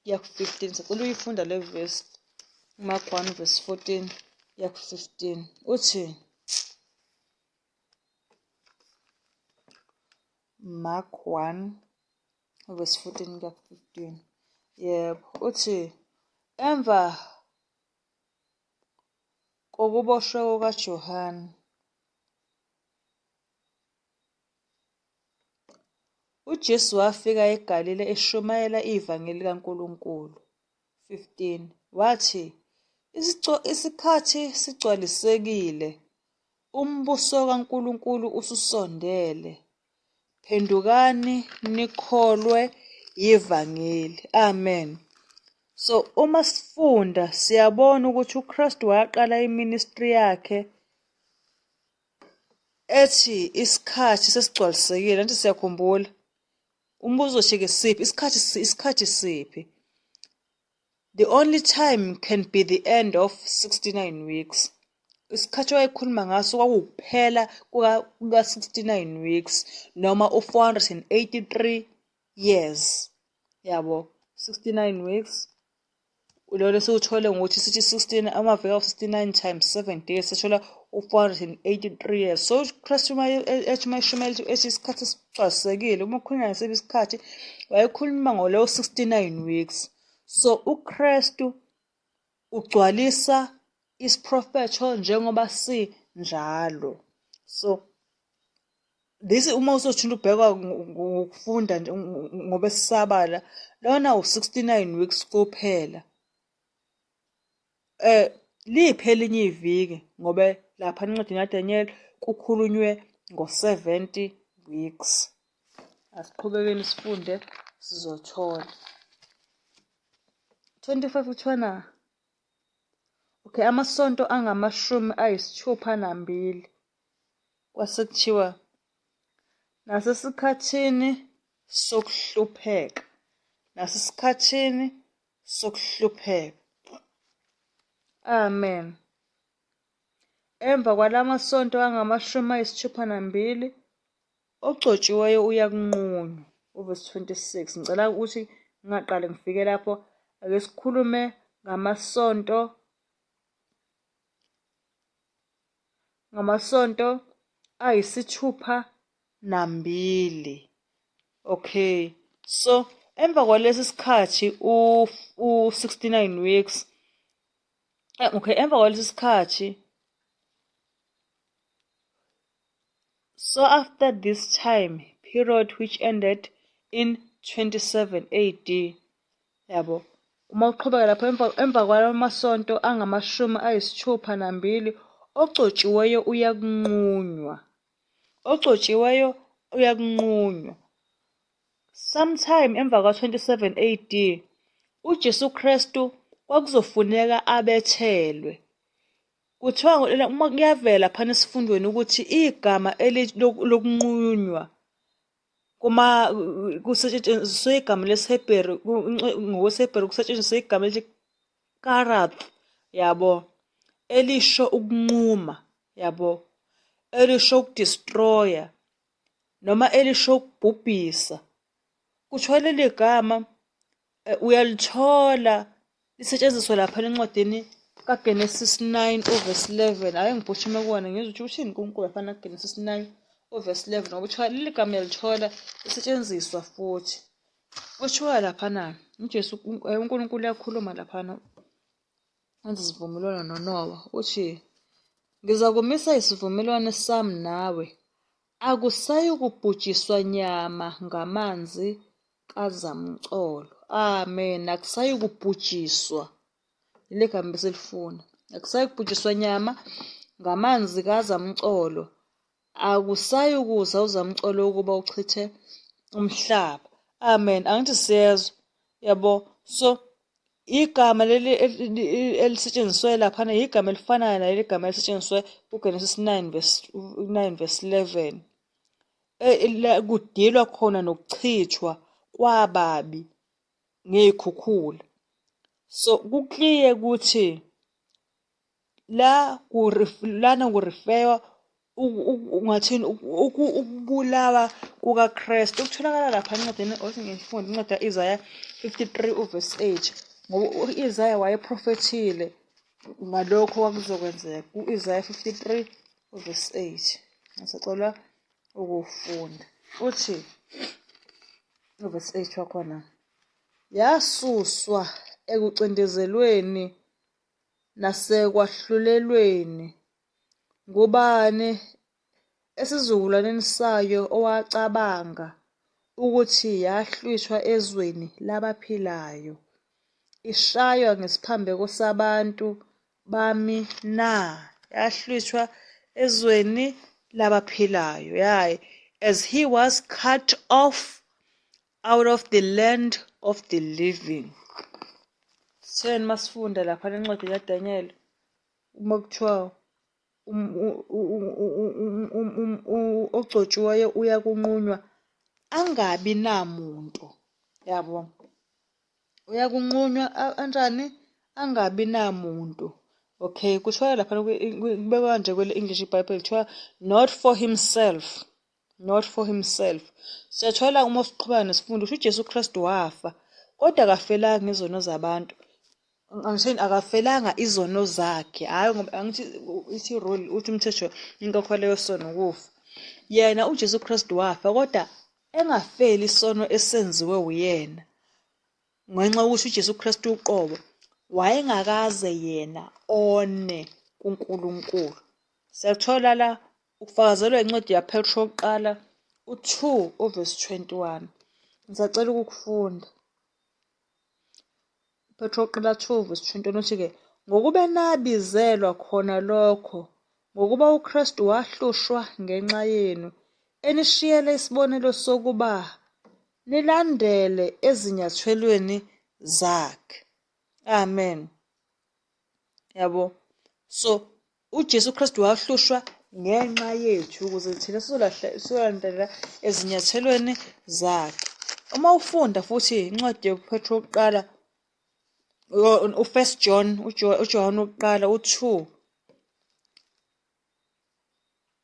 S1: kuya ku-15, sacela uyifunda le verse, Mark 1 verse 14 kuya ku-15, uthi Mark 1 verse 14 kuya ku-15, yebo, uthi emva kokuboshwa kukaJohane, uJesu wafika eGalile eshumayela ivangeli likaNkulunkulu. 15 wathi, isikhathi sigcwalisekile, umbuso kaNkulunkulu ususondele. Phendukani nikholwe yivangeli. Amen. So uma sifunda siyabona ukuthi uKristu waqala iministry yakhe ethi isikhathi sesigcwalisekile, angithi siyakhumbula. Umbuzo uthi-ke siphi isikhathi, isikhathi siphi? The only time can be the end of 69 weeks. Isikhathi owayekhuluma ngaso kwakuwukuphela kuka-69 weeks noma u-483 years. Yabo, 69 weeks lolo siwuthole ngokuthi sithi 16 amaviki awu-69 times 7 days, sithola u-483 years. So uKristu uma ethi uma eshumayela ethi isikhathi sigcwalisekile, uma kukhulunywa ngesiphi isikhathi, wayekhuluma ngoleyo 69 weeks. So uKristu ugcwalisa isiprofetho njengoba sinjalo. So this uma uzothi ubheka ngokufunda nje ngoba esisabala lona u-69 weeks kuphela. Liphi elinye iviki? Ngoba lapha encwadini kaDaniel kukhulunywe ngo-70 weeks. Asiqhubekeni sifunde, sizothola. 25 kuthiwa, okay, amasonto angu-62, kwase kuthiwa nasesikhathini sokuhlupheka, nasesikhathini sokuhlupheka. Amen. Emva kwalamasonto angu-62, ogcotshiweyo uyakunqunywa. Uvesi 26. Ngicela ukuthi ngingaqale ngifike lapho, ake sikhulume ngamasonto 62. Okay, so emva kwalesi sikhathi u-69 weeks, okay, emva kwalesi sikhathi, so after this time period which ended in 27 AD, yabo, uma uqhubeka lapho emva kwalamasonto angu-62, ogcotshiweyo uyakunqunywa, ogcotshiweyo uyakunqunywa. Sometime emva kwa-27 AD, uJesu Kristu kwakuzofuneka abethelwe. Kuthiwa uma kuyavela phana esifundweni ukuthi igama lokunqunywa kuma kusetshenziswe igama lesiHebheru, ngokwesiHebheru kusetshenziswe igama elithi karath, yabo. elisho ukunquma, yabo, elisho ukudestroya noma elisho ukubhubhisa. Kuthiwa leli gama uyalithola lisetshenziswa lapha encwadini kaGenesis 9 uverse 11. Ake ngiphuthume kuwona ngizwe ukuthi uthini uNkulunkulu lapha kuGenesis 9 uverse 11 ngoba kuthiwa leli gama uyalithola lisetshenziswa futhi. Kuthiwa laphana uJesu uNkulunkulu uyakhuluma laphana wenza isivumelwano noNowa uthi ngizakumisa isivumelwano sami nawe akusayukubhujiswa nyama ngamanzi kazamcolo. Amen. Akusayukubhujiswa. Leli gama besilifuna. Akusayukubhujiswa nyama ngamanzi kazamcolo. Akusayukuza uzamcolo ukuba uchithe umhlaba. Amen. Angithi siyezwa. Yabo. So igama leli elisetshenziswe laphana igama elifanayo naleli gama elisetshenziswe kuGenesis 9 verse 9 verse 11. Kudilwa khona nokuchithwa kwababi ngey'khukhula. So ku-clear ukuthi la lana kurifewa ungathini ukubulawa kukaKristu okutholakala lapha encwadini othi ngifunde incwadi ka-Isaya 53 uverse 8 ngoba u-Isaya wayeprofethile ngalokho okwakuzokwenzeka ku-Isaya 53 uverse 8. Ngisacela ukuwufunda. Uthi uverse 8 wakhona yasuswa ekucindezelweni nasekwahlulelweni. Ngubani esizukulwaneni sayo owacabanga ukuthi yahlwithwa ezweni labaphilayo, ishaywa ngesiphambeko sabantu bami na? Yahlwithwa ezweni labaphilayo. Yayi, as he was cut off out of the land of the living. Sitheni masifunda lapha lencwadi kaDaniel uma kuthiwa ogcotshiweyo uyakunqunywa angabi namuntu, yabo. Uyakunqunywa anjani? Angabi namuntu. Okay, kuthiwa lapha kubekwa kanje kwele English iBhayibheli kuthiwa not for himself, not for himself. Siyathola uma siqhubeka nesifundo ukuthi uJesu Kristu wafa kodwa akafelanga izono zabantu. Angisho akafelanga izono zakhe, hhayi ngoba angithi ithi rule uthi umthetho inkokhelo yesono ukufa. Yena uJesu Kristu wafa kodwa engafeli isono esenziwe uyena. Ngenxa yokuthi uJesu Kristu uqobo wayengakaze yena one kuNkulunkulu. Siyathola la ukufakazelwa incwadi yaPetru wokuqala u-2 uvesi 21. Ngisacela ukukufunda. UPetru wokuqala 2 verse 21 uthi-ke, ngokuba nabizelwa khona lokho, ngokuba uKristu wahlushwa ngenxa yenu, enishiyele isibonelo sokuba nilandele ezinyathelweni zakhe. Amen. Yabo. So uJesu Kristu wahlushwa ngenxa yethu ukuze thina sizolandela ezinyathelweni zakhe. Uma ufunda futhi incwadi yoPetru wokuqala uFirst John, uJohane wokuqala u-2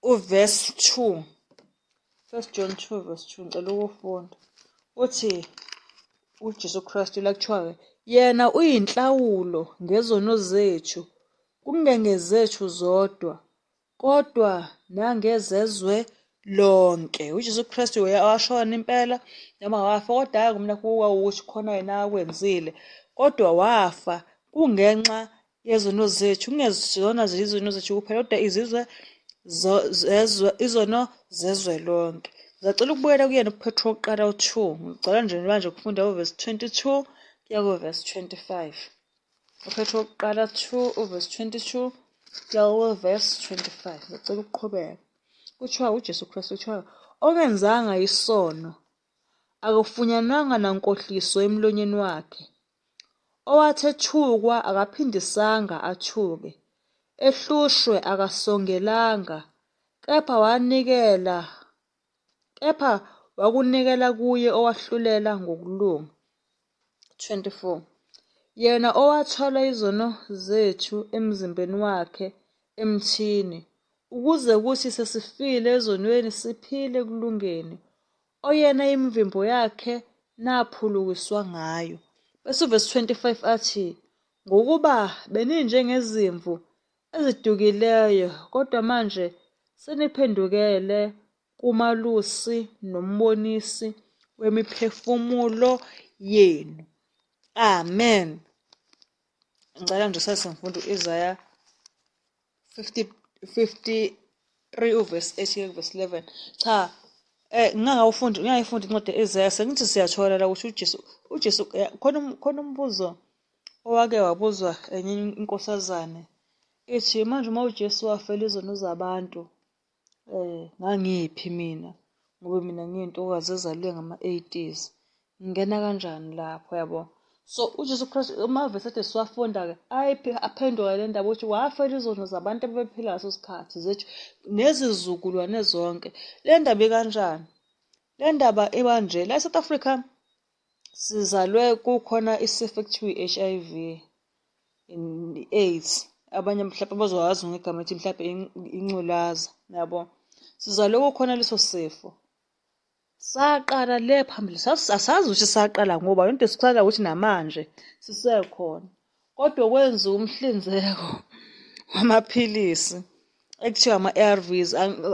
S1: uverse 2. First John 2 verse 2 ngicela ukufunda. Uthi uJesu Kristu la kuthiwa-ke yena uyinhlawulo ngezono zethu kungengezethu zodwa kodwa nangezezwe lonke. UJesu Kristu washona impela noma wafa kodwa hhayi kumina kuwukuthi khona yena akwenzile kodwa wafa kungenxa yezono zethu kungezona nje izono zethu kuphela kodwa izizwe zezwe izono zezwe lonke. Ngisacela ukubuyela kuyena uPetru wokuqala u-2. Ngicela nje manje ukufunda uvesi 22 kuya kuvesi 25. UPetru wokuqala 2 uvesi 22 kuya kuvesi 25. Ngicela ukuqhubeka. Kuthiwa uJesu Kristu kuthiwa ongenzanga isono akufunyanwanga nankohliso emlonyeni wakhe. Owathi ethukwa akaphindisanga athuke, ehlushwe akasongelanga, kepha wanikela kepha wakunikela kuye owahlulela ngokulunga. 24. Yena owathwala izono zethu emzimbeni wakhe emthini, ukuze kuthi sesifile ezonweni siphile ekulungeni. Oyena imivimbo yakhe naphulukiswa ngayo. Bese uvesi 25 athi, Ngokuba beninjengezimvu ezidukileyo, kodwa manje seniphendukele kumalusi nombonisi wemiphefumulo yenu. Amen. Ngicela nje sase ngifunda u-Isaya 50 53 uvesi 8 kuvesi 11. Cha, ngingakawufundi ngingayifunda incwadi e-Isaya sengithi siyathola la ukuthi uJesu uJesu khona khona umbuzo owake wabuzwa enye inkosazane ithi manje uma uJesu wafela izono zabantu Ngangiphi mina ngoba mina ngiyintokazi ezalwe ngama-eighties, ngingena kanjani lapho yabo? So uJesu Kristu amavesi ade siwafunda-ke aphenduka le ndaba ukuthi wafela izono zabantu ababephila ngaleso sikhathi zethu nezizukulwane zonke. Le ndaba ikanjani? Le ndaba iba nje, la e-South Africa sizalwe kukhona isifo ekuthiwa i-H_I_V. I-AIDS abanye mhlawumbe bazowazi ngegama ethi mhlawumbe inculaza yabo. Sizalwe kukhona leso sifo. Saqala le phambili asazi ukuthi saqala ngoba into esiqala ukuthi namanje sisekhona. Kodwa kwenziwa umhlinzeko wamaphilisi ekuthiwa ama-A_R_Vs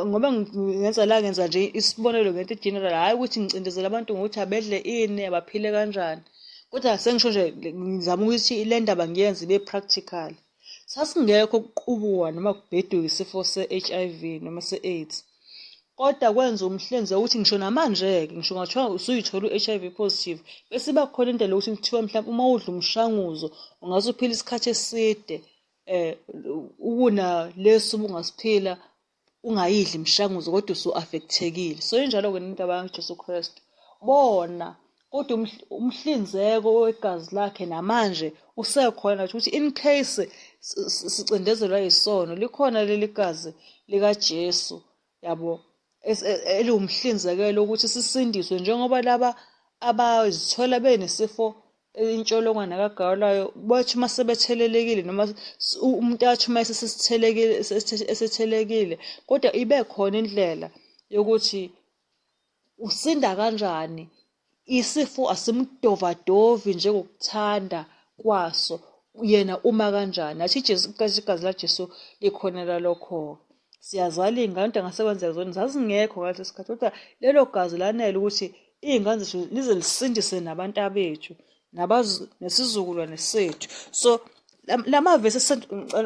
S1: ngoba ngenza la ngenza nje isibonelo ngento e-general, hhayi ukuthi ngicindezela abantu ngokuthi abedle ini, abaphile kanjani. Kodwa sengisho nje ngizama ukuthi le ndaba ngiyenze ibe practical. Sasingekho ukuqubuka noma kubheduka isifo se-H_I_V noma se-AIDS. Kodwa kwenza umhlinzeko ukuthi ngisho namanje-ke ngisho kungathiwa usuyithole u-H_I_V positive bese iba khona indlela yokuthi kuthiwa mhlawumpe uma udla umshanguzo ungase uphile isikhathi eside ukuna lesi ubungasiphila ungayidli imishanguzo kodwa usu-affect-ekile. So injalo-ke nendaba kaJesu Kristu. Bona kodwa umhlinzeko wegazi lakhe namanje usekhona ukuthi in case sicindezelwa yisono likhona leli gazi likaJesu yabo eliwumhlinzekelo ukuthi sisindiswe njengoba laba abazithola benesifo intsholongwane kagawulayo bathi uma sebethelelekile noma umuntu athi uma esesithelekile esethelekile kodwa ibe khona indlela yokuthi usinda kanjani isifo asimdovadovi njengokuthanda kwaso yena uma kanjani athi Jesu igazi laJesu likhona lalokho siyazala iy'ngane kodwa ngase kwenzeka zona zazingekho ngaleso sikhathi kodwa lelo gazi lanele ukuthi iy'ngane zethu lize lisindise nabantu abethu nesizukulwane sethu so la mavesi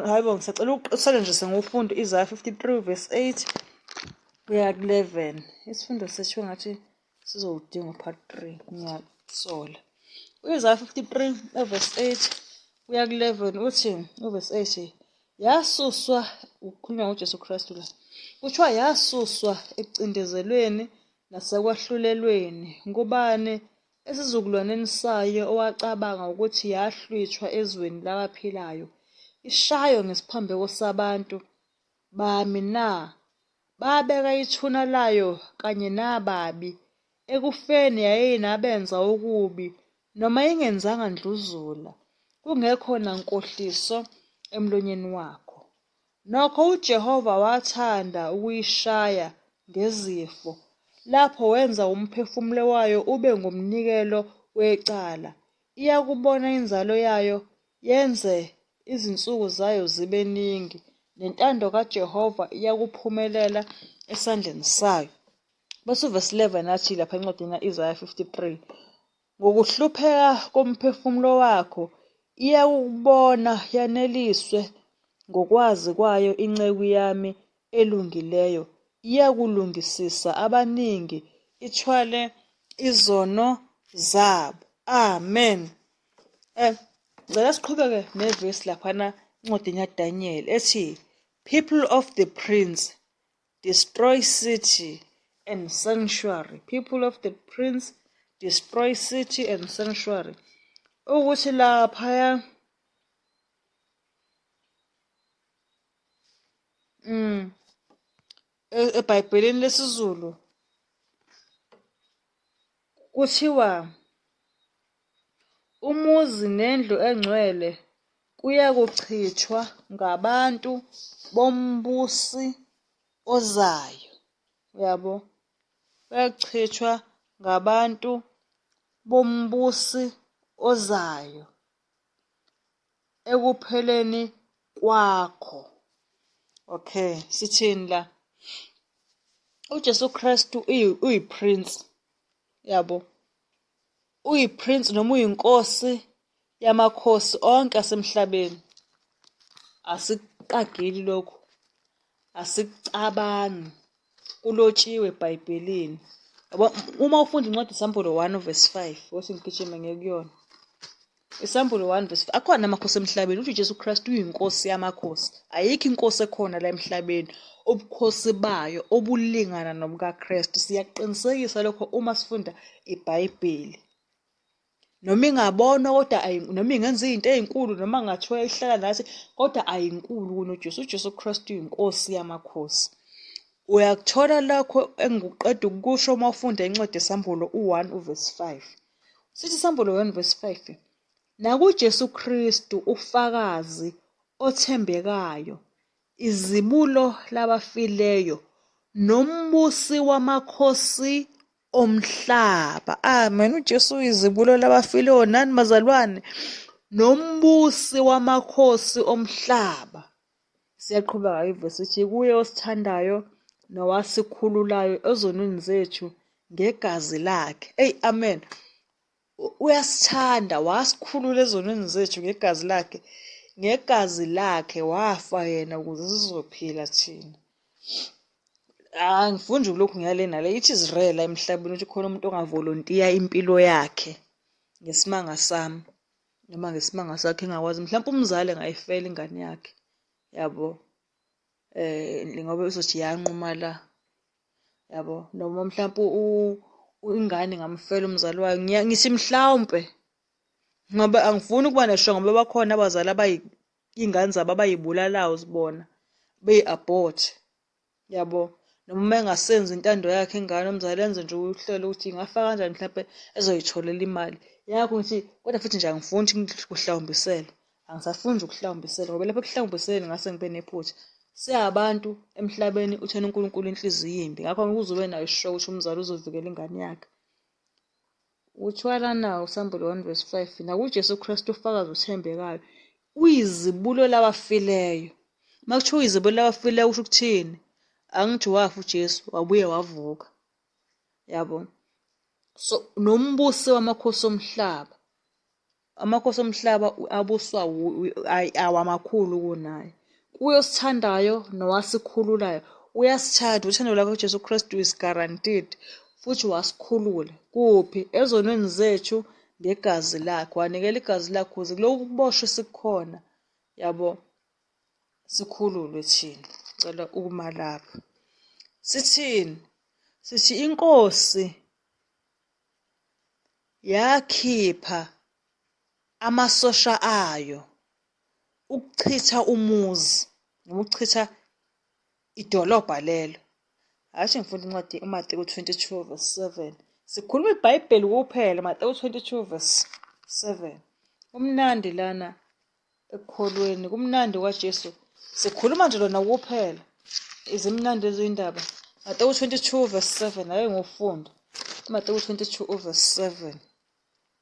S1: hayi bo ngisacela uqisele nje sengiwufunda u-Isaya 53 verse 8 kuya ku-11 isifundo sethu ngathi sizowudinga u-part 3 ngiyasola u-Isaya 53 verse 8 kuya ku-11 uthi uverse 8 yasuswa ukukhulunywa ngoJesu Kristu la kuthiwa yasuswa ekucindezelweni nasekwahlulelweni ngubani esizukulwaneni sayo owacabanga ukuthi yahlwithwa ezweni labaphilayo ishaywe ngesiphambeko sabantu bami na Babeka ithuna layo kanye nababi, ekufeni yayinabenza okubi, noma ingenzanga ndluzula, kungekho nankohliso emlonyeni wakho. Nokho uJehova wathanda ukuyishaya ngezifo, lapho wenza umphefumulo wayo ube ngumnikelo wecala. Iyakubona inzalo yayo, yenze izinsuku zayo zibe ningi, nentando kaJehova iyakuphumelela esandleni sayo. Bese uvesi 11 athi lapha encwadini ka-Isaya 53, Ngokuhlupheka komphefumulo wakho iyakukubona yaneliswe ngokwazi kwayo inceku yami elungileyo iyakulungisisa abaningi ithwale izono zabo. Amen. Ngicela siqhubeke nevesi laphana encwadini yaDaniel ethi people of the prince destroy city and sanctuary. People of the prince destroy city and sanctuary. Ukuthi laphaya eBhayibhelini lesiZulu kuthiwa Umuzi nendlu engcwele kuyakuchithwa ngabantu bombusi ozayo. Uyabo? Kuyakuchithwa ngabantu bombusi ozayo ekupheleni kwakho. Okay, sithini la? UJesu Kristu uyi-prince, yabo. Uyi-prince noma uyinkosi yamakhosi onke asemhlabeni. Asikuqageli lokhu, asikucabangi, kulotshiwe eBhayibhelini. Yabo, uma ufunda incwadi Isambulo 1 verse 5, wothi ngigijime ngiye kuyona. Isambulo 1 verse 5, akhona amakhosi emhlabeni, uthi uJesu Kristu uyinkosi yamakhosi. Ayikho inkosi ekhona la emhlabeni ubukhosi bayo obulingana nobukaKristu. Siyaqinisekisa lokho uma sifunda iBhayibheli. Noma ingabonwa kodwa noma ingenza izinto ezinkulu noma ngathiwa ihlala nathi kodwa ayinkulu kunoJesu. UJesu Kristu uyinkosi yamakhosi. Uyakuthola lokho engikuqeda ukukusho uma ufunda incwadi yeSambulo u-1 uverse 5. Sithi iSambulo 1 verse 5, nakuJesu Kristu ufakazi othembekayo, izibulo labafileyo, nombusi wamakhosi omhlaba. Amen. UJesu uyizibulo labafileyo nani bazalwane, nombusi wamakhosi omhlaba. Siyaqhubeka ivesi ithi kuye osithandayo nowasikhululayo ezonweni zethu ngegazi lakhe. Eyi amen. Uyasithanda wasikhulula ezonweni zethu ngegazi lakhe. Ngegazi lakhe wafa yena ukuze sizophila thina. Angifuni nje ukulokhu ngiyale nale. It is rare la emhlabeni ukuthi khona umuntu ongavolontiya impilo yakhe ngesimanga sami noma ngesimanga sakhe engakwazi. Mhlawumpe umzali engayifela ingane yakhe, yabo, ngoba uzothi yanquma la, yabo. Noma mhlawumpe ingane ingamfela umzali wayo. Ngithi mhlawumpe ngoba angifuni ukuba nesho ngoba bakhona abazali iy'ngane zabo abay'bulalayo sibona beyi-abort, yabo. Noma uma engasenzi intando yakhe ingane umzali enze nje uhlelo ukuthi ingafa kanjani mhlampe ezoyitholela imali yakho. Ngithi kodwa futhi nje angifuni ukuthi kuhlawumbisele, angisafuni nje ukuhlawumbisela ngoba lapha ekuhlawumbiseleni ngase ngibe nephutha. Singabantu emhlabeni uthena uNkulunkulu inhliziyo imbi, ngakho angeke uze ube nayo isisho ukuthi umzali uzovikela ingane yakhe. Kuthiwa na uSambulo 1 verse 5, nakuJesu Kristu ufakazi othembekayo, uyizibulo labafileyo. Uma kuthiwa uyizibulo labafileyo kusho ukuthini? Angithi wafa uJesu wabuye wavuka, yabo. So nombusi wamakhosi omhlaba, amakhosi omhlaba abuswa awamakhulu kunaye. Kuye osithandayo nowasikhululayo, uyasithanda. Uthando lwakhe uJesu Kristu is guaranteed futhi wasikhulula kuphi? Ezonweni zethu ngegazi lakhe. Wanikela igazi lakhe ukuze kulokhu kuboshwe sikukhona, yabo, sikhululwe thina. Ngicela ukuma lapha. Sithini? Sithi inkosi yakhipha amasosha ayo ukuchitha umuzi noma ukuchitha idolobha lelo. Hhayi ngifunda incwadi uMateyu 22 verse 7. Sikhuluma iBhayibheli kuphela, Mateyu 22 verse 7. Kumnandi lana ekukholweni, kumnandi kwaJesu. Sikhuluma nje lona kuphela. Izimnandi izindaba. Mateyu 22 verse 7, ake ngiwufunde. Mateyu 22 verse 7.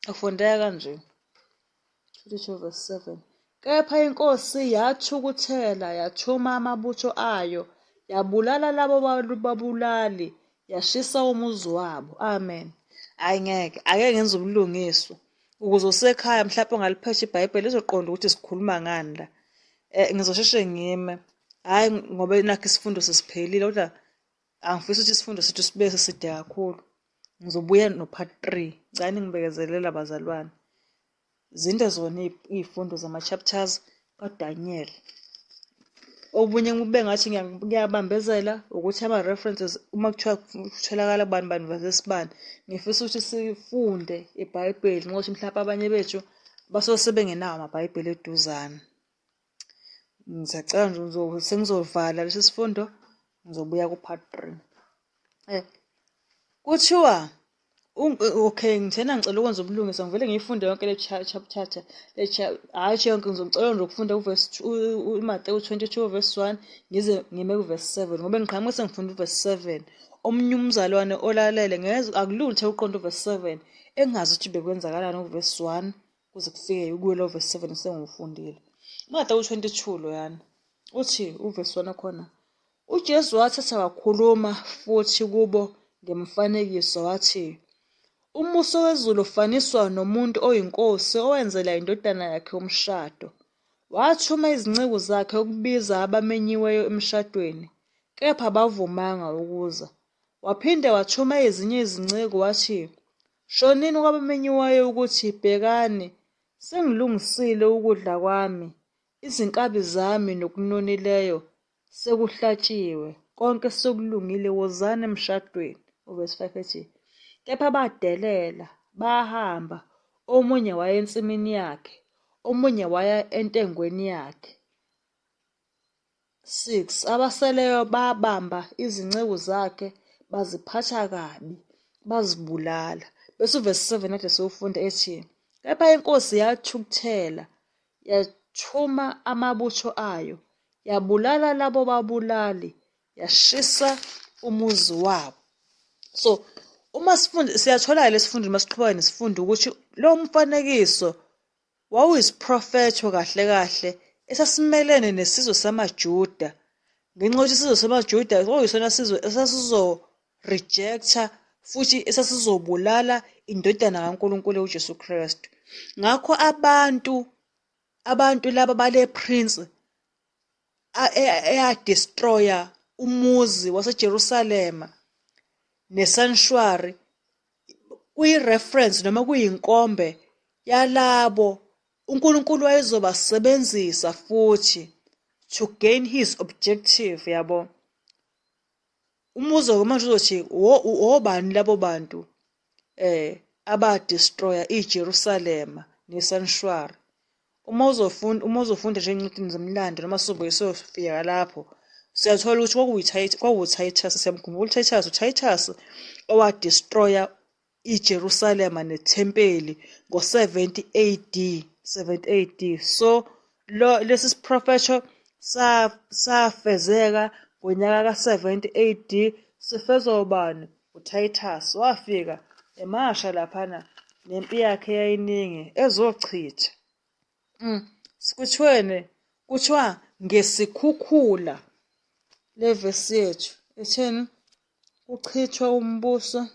S1: Ufundeka kanje. 22 verse 7. Kepha inkosi yathukuthela yathuma amabutho ayo yabulala labo babulali yashisa umuzi wabo. Amen. Hayi ngeke, ake ngenze ubulungiswa ukuze osekhaya mhlawumbe ongaliphethe iBhayibheli ezoqonda ukuthi sikhuluma ngani la. Ngizosheshe ngime. Hhayi ngoba nakho isifundo sesiphelile kodwa angifisi ukuthi isifundo sethu sibe seside kakhulu. Ngizobuya no-part 3. Ngicela ningibekezelela bazalwane. Zinde zona iy'fundo zama-chapters kaDaniel. Okunye kube ngathi ngiyabambezela ukuthi ama-references uma kuthiwa kutholakala kubani bani versus bani. Ngifisa ukuthi sifunde iBhayibheli ngokuthi mhlawumpe abanye bethu basuke sebengenawo amaBhayibheli eduzane. Ngisacela nje sengizovala lesi sifundo ngizobuya ku-part 3. Kuthiwa Okay, ngithena ngicela ukwenza ubulungiswa, ngivele ngiyifunde yonke le chapter, le hhayi yonke, ngizocela nje ukufunda uverse uMateyu 22 verse 1 ngize ngime kuverse 7, ngoba ngiqhamuke sengifunda uverse 7. Omunye umzalwane olalele ngeze akuluthe uqonda uverse 7 engazi ukuthi bekwenzakalani uverse 1 kuze kufike kuyo lo verse 7 sengiwufundile. Mateyu 22 loyana uthi uverse 1 khona, uJesu wathatha wakhuluma futhi kubo ngemfanekiso wathi, umbuso wezulu ufaniswa nomuntu oyinkosi owenzela indodana yakhe umshado. Wathuma izinceku zakhe ukubiza abamenyiweyo emshadweni, kepha abavumanga ukuza. Waphinde wathuma ezinye izinceku wathi, shonini kwabamenyiweyo ukuthi, bhekani, sengilungisile ukudla kwami, izinkabi zami nokunonileyo sekuhlatshiwe, konke sekulungile, wozani emshadweni. Uvesi 5 ethi, kepha badelela, bahamba, omunye waya ensimini yakhe, omunye waya entengweni yakhe. 6 Abaseleyo babamba izinceku zakhe, baziphatha kabi, bazibulala. Bese uvesi 7 ade siwufunda ethi, kepha inkosi yathukuthela, yathuma amabutho ayo, yabulala labo babulali, yashisa umuzi wabo. So uma sifunda siyathola lesifundo, uma siqhubeka nesifundo, ukuthi lo mfanekiso wawuyisiprofetho kahle kahle esasimelene nesizwe samaJuda, ngenxa yokuthi isizwe samaJuda kwakuyisona sizwe esasizo-reject-a futhi esasizobulala indodana kaNkulunkulu uJesu Kristu. Ngakho abantu laba bale prince eyadestroya umuzi waseJerusalema nesanctuary, kuyi-reference noma kuyinkombe yalabo uNkulunkulu wayezobasebenzisa futhi to gain his objective, yabo. Umbuzo manje uzothi, obani labo bantu abadestroya iJerusalema nesanctuary? Uma uzofunda nje ezincwadini zomlando noma sizobuye siyofika lapho, siyathola ukuthi kwakuwu-Titus. Siyamkhumbula uTitus, uTitus owadestroya iJerusalema nethempeli ngo-70 AD, 70 AD. So lo lesi siprofetho safezeka ngonyaka ka-70 AD. Sifezwa ubani? UTitus wafika emasha laphana nempi yakhe yayiningi ezochitha. Kuthiweni? Kuthiwa ngesikhukhula. Le vesi yethu etheni? Kuchithwa umbuso.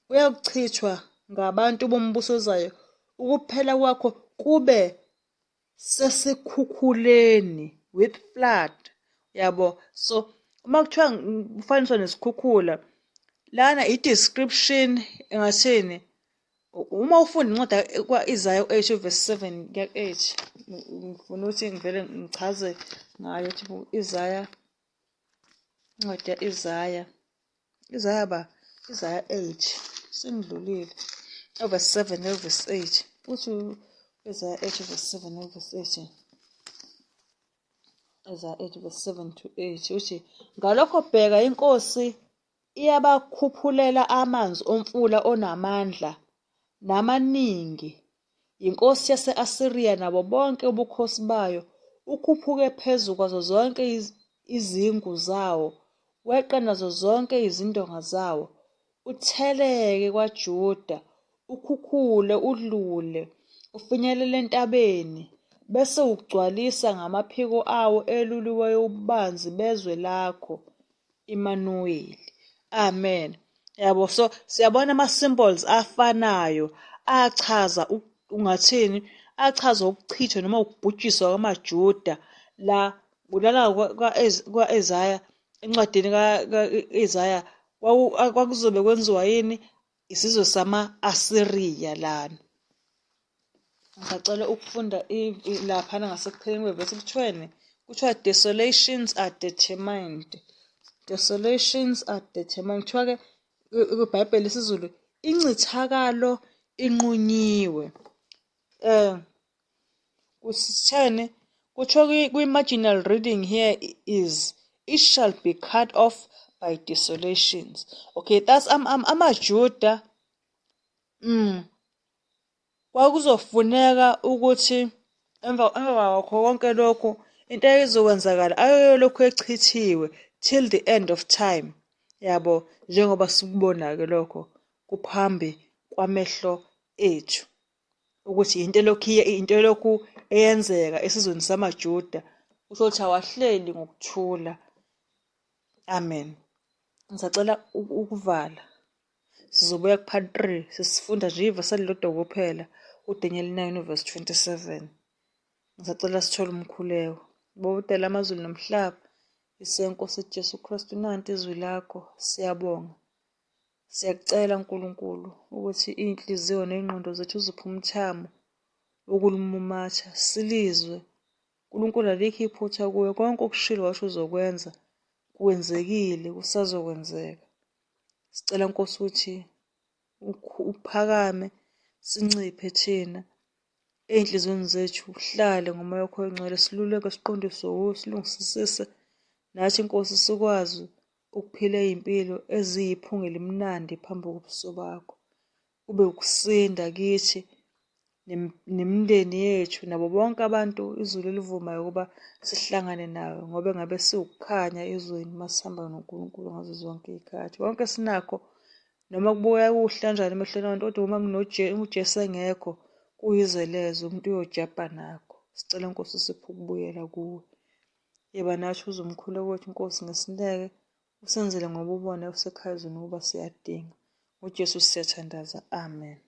S1: Uyakuchithwa ngabantu bombuso ozayo, ukuphela kwakho kube sesikhukhuleni, with flood, yabo. So uma kuthiwa kufaniswa nesikhukhula lana, i-description engathini? Uma ufunda incwadi kwa-Isaiah 8 verse 7 kuya 8, ngifuna ukuthi ngivele ngichaze ngayo ukuthi Isaiah, incwadi ya-Isaiah, Isaiah ba Isaiah 8, sengidlulile, verse 7 no verse 8. Uthi Isaiah 8 verse 7 no verse 8, Isaiah 8 verse 7 to 8 uthi, ngalokho bheka, inkosi iyabakhuphulela amanzi omfula onamandla namaningi, inkosi yase-Asiriya nabo bonke ubukhosi bayo, ukhuphuke phezu kwazo zonke izingu zawo, weqe nazo zonke izindonga zawo, utheleke kwaJuda, ukhukhule udlule, ufinyelele entabeni, bese ugcwalisa ngamaphiko awo eluliweyo ububanzi bezwe lakho, Immanuel. Amen. Yabo, so siyabona ama symbols afanayo achaza, ungathini, achaza ukuchithwa noma ukubhujiswa kwamaJuda la kulala kwa-Isaya, encwadini ka-Isaya kwakuzobe kwenziwa yini? Isizwe sama-Asiriya lana. Ngisacela ukufunda laphana ngasekupheleni kwevesi, kuthiweni? Kuthiwa desolations are determined, desolations are determined. Kuthiwa-ke kwiBhayibheli isiZulu, incithakalo inqunyiwe. Kusitheni? Kuthiwa kwi-marginal reading here is, it shall be cut off. by desolations. Okay, that's amaJuda kwakuzofuneka ukuthi emva kwakho konke lokhu into eyayizokwenzakala ayeyolokhu echithiwe till the end of time, yabo, njengoba sikubona-ke lokho kuphambi kwamehlo ethu ukuthi into elokhu into elokhu eyenzeka esizweni samaJuda, kusho ukuthi awahleli ngokuthula. Amen. Ngisacela ukuvala. Sizobuya ku-part 3 sesifunda nje ivesi elilodwa kuphela, uDaniel 9 verse 27. Ngisacela sithole umkhuleko. Baba udala amazulu nomhlaba, isenkosi Jesu Kristu, nanti izwi lakho, siyabonga. Siyakucela Nkulunkulu ukuthi iy'nhliziyo ney'ngqondo zethu uziphe umthamo wokulimumatha, silizwe. Nkulunkulu alikho iphutha kuwe, konke okushilo washo uzokwenza, kwenzekile, kusazokwenzeka. Sicela Nkosi ukuthi uphakame, sinciphe thina ey'nhliziyweni zethu, uhlale ngomoya wakho oyingcwele, siluleke, siqondiswe wuwe, silungisisise nathi Nkosi sikwazi ukuphila iy'mpilo eziyiphunga elimnandi phambi kobuso bakho. Kube ukusinda kithi nemindeni yethu nabo bonke abantu izulu elivumayo ukuba sihlangane nawe, ngoba engabe siwukukhanya ezweni uma sihamba noNkulunkulu ngazo zonke iy'khathi. Konke esinakho noma kubukeka kuhle kanjani emehlweni abantu, kodwa uma uJesu engekho kuyize leze, umuntu uyojabha nakho. Sicela Nkosi usiphe ukubuyela kuwe. Yeba nathi uze umkhuleko wethu Nkosi ngesineke, usenzele ngoba ubona usekhaya ezweni ukuba siyadinga. NgoJesu siyathandaza. Amen.